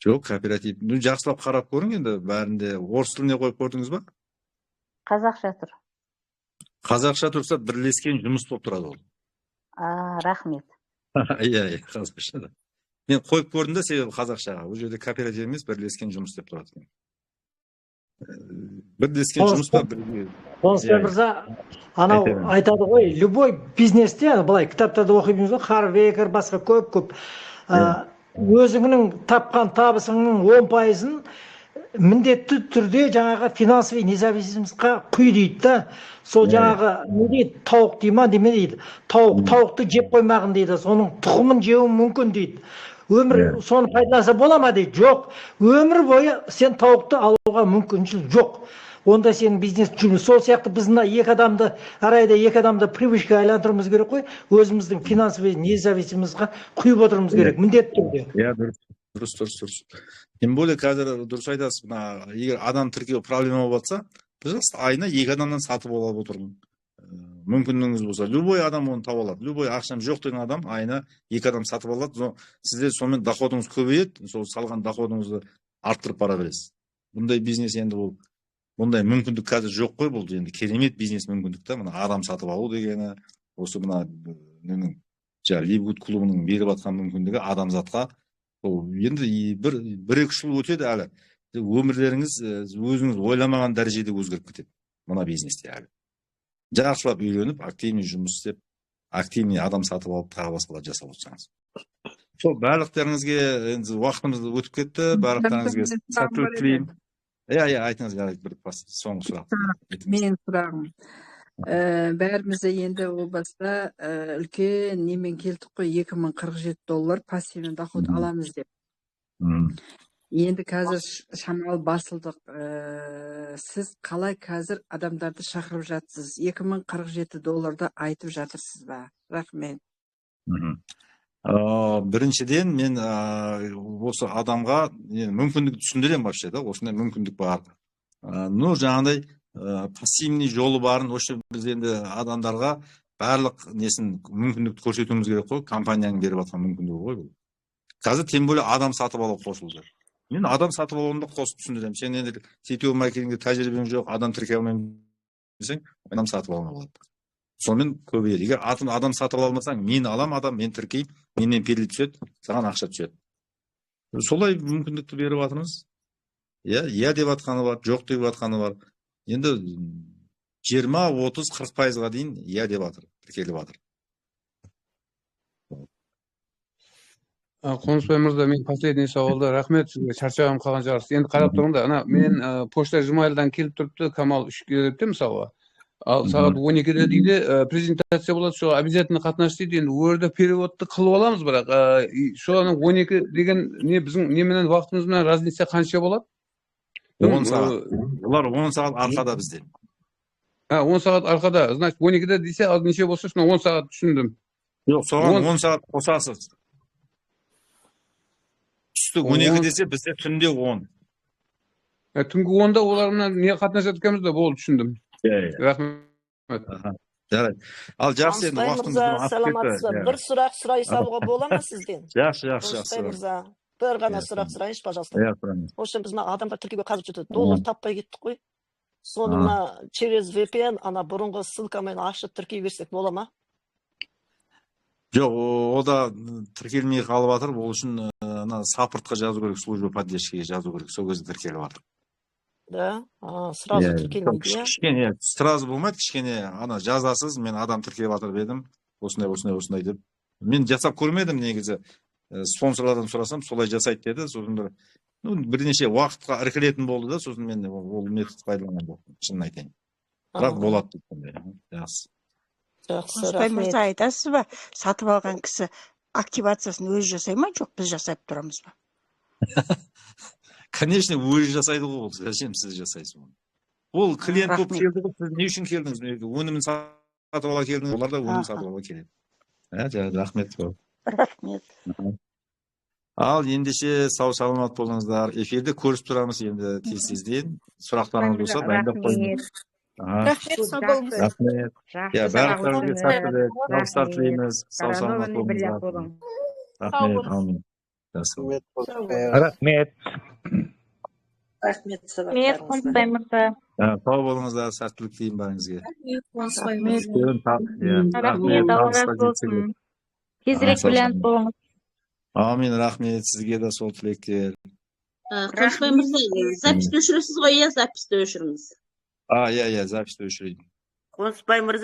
Жоқ, кооператив. Ну, жақсылап қарап көрің енді, бәрінде орыс тіліне қойып көрдіңіз ба? Қазақша тұр. Қазақша тұрса бірлескен жұмыс болып тұрады ол. Рахмет. Иә, иә, қазақша да. Мен қойып көрдім де, себебі қазақшаға. Ол жерде кооператив емес, бірлескен жұмыс деп тұрады екен. Бірлескен жұмыс па, бірге. Қонысбай мырза, анау айтады ғой, любой бизнесте, былай кітаптарда оқимыз ғой, Харв Экер, басқа көп-көп. Өзіңнің тапқан табысыңның 10%-ын міндетті түрде жаңағы финансовый независимостьқа құй дейді да. Сол жаңағы не дейді, тауық дей ма, деме дейді. Тауықты жеп қоймағын дейді, соның тұқымын жеуің мүмкін дейді. Өмір соны пайдаланса бола ма дейді. Жоқ, өмір бойы сен тауықты алуға мүмкіншілік жоқ, онда сенің бизнес жүрміз. Сол сияқты біз мына екі адамды әр айда екі адамды привычкаға айландыруымыз керек қой, өзіміздің финансовый независимостьқа құйып отыруымыз керек міндетті түрде. Иә, дұрыс, дұрыс, дұрыс, дұрыс. Тем более қазір дұрыс айтасыз. Мына егер адам тіркеу проблема болып жатса, пожалуйста, айына екі адамнан сатып алып отырмын. Мүмкіндігіңіз болса, любой адам оны таба алады. Любой ақшам жоқ деген адам айына екі адам сатып алады. Сізде сонымен доходыңыз көбейеді, сол салған доходыңызды арттырып бара бересіз. Бұндай бизнес енді, ол бұндай мүмкіндік қазір жоқ қой. Бұл енді керемет бизнес мүмкіндік та, мына адам сатып алу дегені. Осы мына ненің, жаңағы Ливгуд клубының беріп жатқан мүмкіндігі адамзатқа. Ол енді бір екі жыл өтеді әлі, өмірлеріңіз өзіңіз ойламаған дәрежеде өзгеріп кетеді мына бизнесте. Әлі жақсылап үйреніп, активный жұмыс істеп, активный адам сатып алып, тағы басқалар жасап отырсаңыз. Сол, барлықтарыңызге, енді уақытымыз өтіп кетті, барлықтарыңызға сәттілік тілеймін. Иә, айтыңыз, жарайды, бір соңғы сұрақ. Менің сұрағым, бәріміз де енді о баста үлкен немен келдік қой, 2047 доллар пассивный доход аламыз деп. Енді қазір шамалы басылдық. Сіз қалай қазір адамдарды шақырып жатсыз? 2047 долларды айтып жатырсыз ба? Рахмет. Біріншіден, мен осы адамға енді мүмкіндікті түсіндіремін вообще да, осындай мүмкіндік бар. Ну, жаңағыдай пассивный жолы барын. Осы біз енді адамдарға барлық несін, мүмкіндікті көрсетуіміз керек қой. Компанияның беріп жатқан мүмкіндігі ғой бұл қазір. Тем более адам сатып алу қосылды. Мен адам сатып алуын да қосып түсіндіремін. Сен енді сетевой маркетингде тәжірибең жоқ, адам тіркей алмаймын десең, адам сатып алуға болады, сонымен көбейеді. Егер адам сатып ала алмасаң, мен алам адам, мен тіркеймін, менен періл түседі, саған ақша түседі. Солай мүмкіндікті беріп жатырмыз. Иә деп жатқаны бар, жоқ деп жатқаны бар. Енді 20, 30, 40%-ға дейін иә деп жатыр, тіркеліп жатыр. Қонысбай мырза, мен последний сауалда, рахмет сізге, шаршаған қалған шығарсыз. Енді қарап тұрмын да, ана мен почта Gmail-дан келіп тұрыпты, Камал 3-ке деп те, мысалға. Ал сағат 12-де дейді, презентация болады, соға обязательно қатынас дейді. Енді ол жерде переводты қылып аламыз, бірақ соның 12 деген не, біздің неменен, уақытымызбен разница қанша болады? 10 сағат. Олар 10 сағат арқада бізден. А, 10 сағат арқада. Значит, 12-де десе, ал неше болса, шuna 10 сағат, түсіндім. Жоқ, соған 10 сағат қосасыз. Түсті 12 десе, бізде түнде 10. Түнгі 10-да олар менен не қатынасады екенбіз да, болды, түсіндім. Иә. Рахмет. Жарайды, ал, жақсы, енді Қонысбай уақытымыз мырза, артып кетті. саламатсыз ба? Иә. Бір сұрақ сұрай салуға бола ма сізден? Жақсы. Қонысбай мырза, бір ғана сұрақ сұрайыншы, пожалуйста. Иә, сұраңыз. В общем, біз мына адамдар тіркеуге қазір что-то доллар таппай кеттік қой. Соны мына через VPN ана бұрынғы ссылкамен ашып тіркей берсек бола ма? Жоқ, о да тіркелмей қалып жатыр. Ол үшін ана саппортқа жазу керек, служба поддержкаға жазу керек, сол кезде тіркеліп жатыр. Да? А, сразу Иә. тіркелмейді, иә? Кішкене сразу болмайды, кішкене ана жазасыз, мен адам тіркеп жатыр едім, осындай, осындай, осындай деп. Мен жасап көрмедім негізі. Спонсорлардан сұрасам, солай жасайды деді. Сосын бір, ну, бірнеше уақытқа іркілетін болды да, сосын мен ол методты пайдаланған жоқпын, шынын айтайын. Бірақ болады дейді сондай. Жақсы. Жақсы, Қонысбай рахмет. мырза, айтасыз ба, сатып алған кісі активациясын өзі жасай ма, жоқ біз жасап тұрамыз ба? Конечно, өзі жасайды ғой ол. Зачем сіз жасайсыз оны? Ол клиент болып Рахмет. келді ғой. Сіз не үшін келдіңіз мына жерге? Өнімін сатып ала келдіңіз. Олар да өнім сатып ала келеді. Ә, жарайды, рахмет. Рахмет. Ал ендеше, сау саламат болыңыздар. Эфирде көрісіп тұрамыз енді тез тезден. Сұрақтарыңыз болса, дайындап қойыңыз. Рахмет, сау болыңыз. Рахмет. Жақсы Иә, сабақ барлықтарыңызға өттіңіз. сәттілік, табыстар Рахмет. тілейміз. Сау саламат Коронованный бірлік болыңыздар. болың. Рахмет, әумин. Жақсы. Рахмет. Рахмет Рахмет, сабақтарыңызға. Қонысбай мырза. Сау болыңыздар, сәттілік тілеймін бәріңізге. Рахмет, Қонысбай мырза. Үлкен иә, Рахмет, рахмет, Алла табысқа разы жетсек. болсын. Тезірек Сау бриллиант саламат. болыңыз. Әумин, рахмет, сізге де сол тілектер. Қонысбай мырза, записьті өшіресіз ғой, иә, записьті өшіріңіз. А, иә, записьті өшірейін. Қонысбай мырза.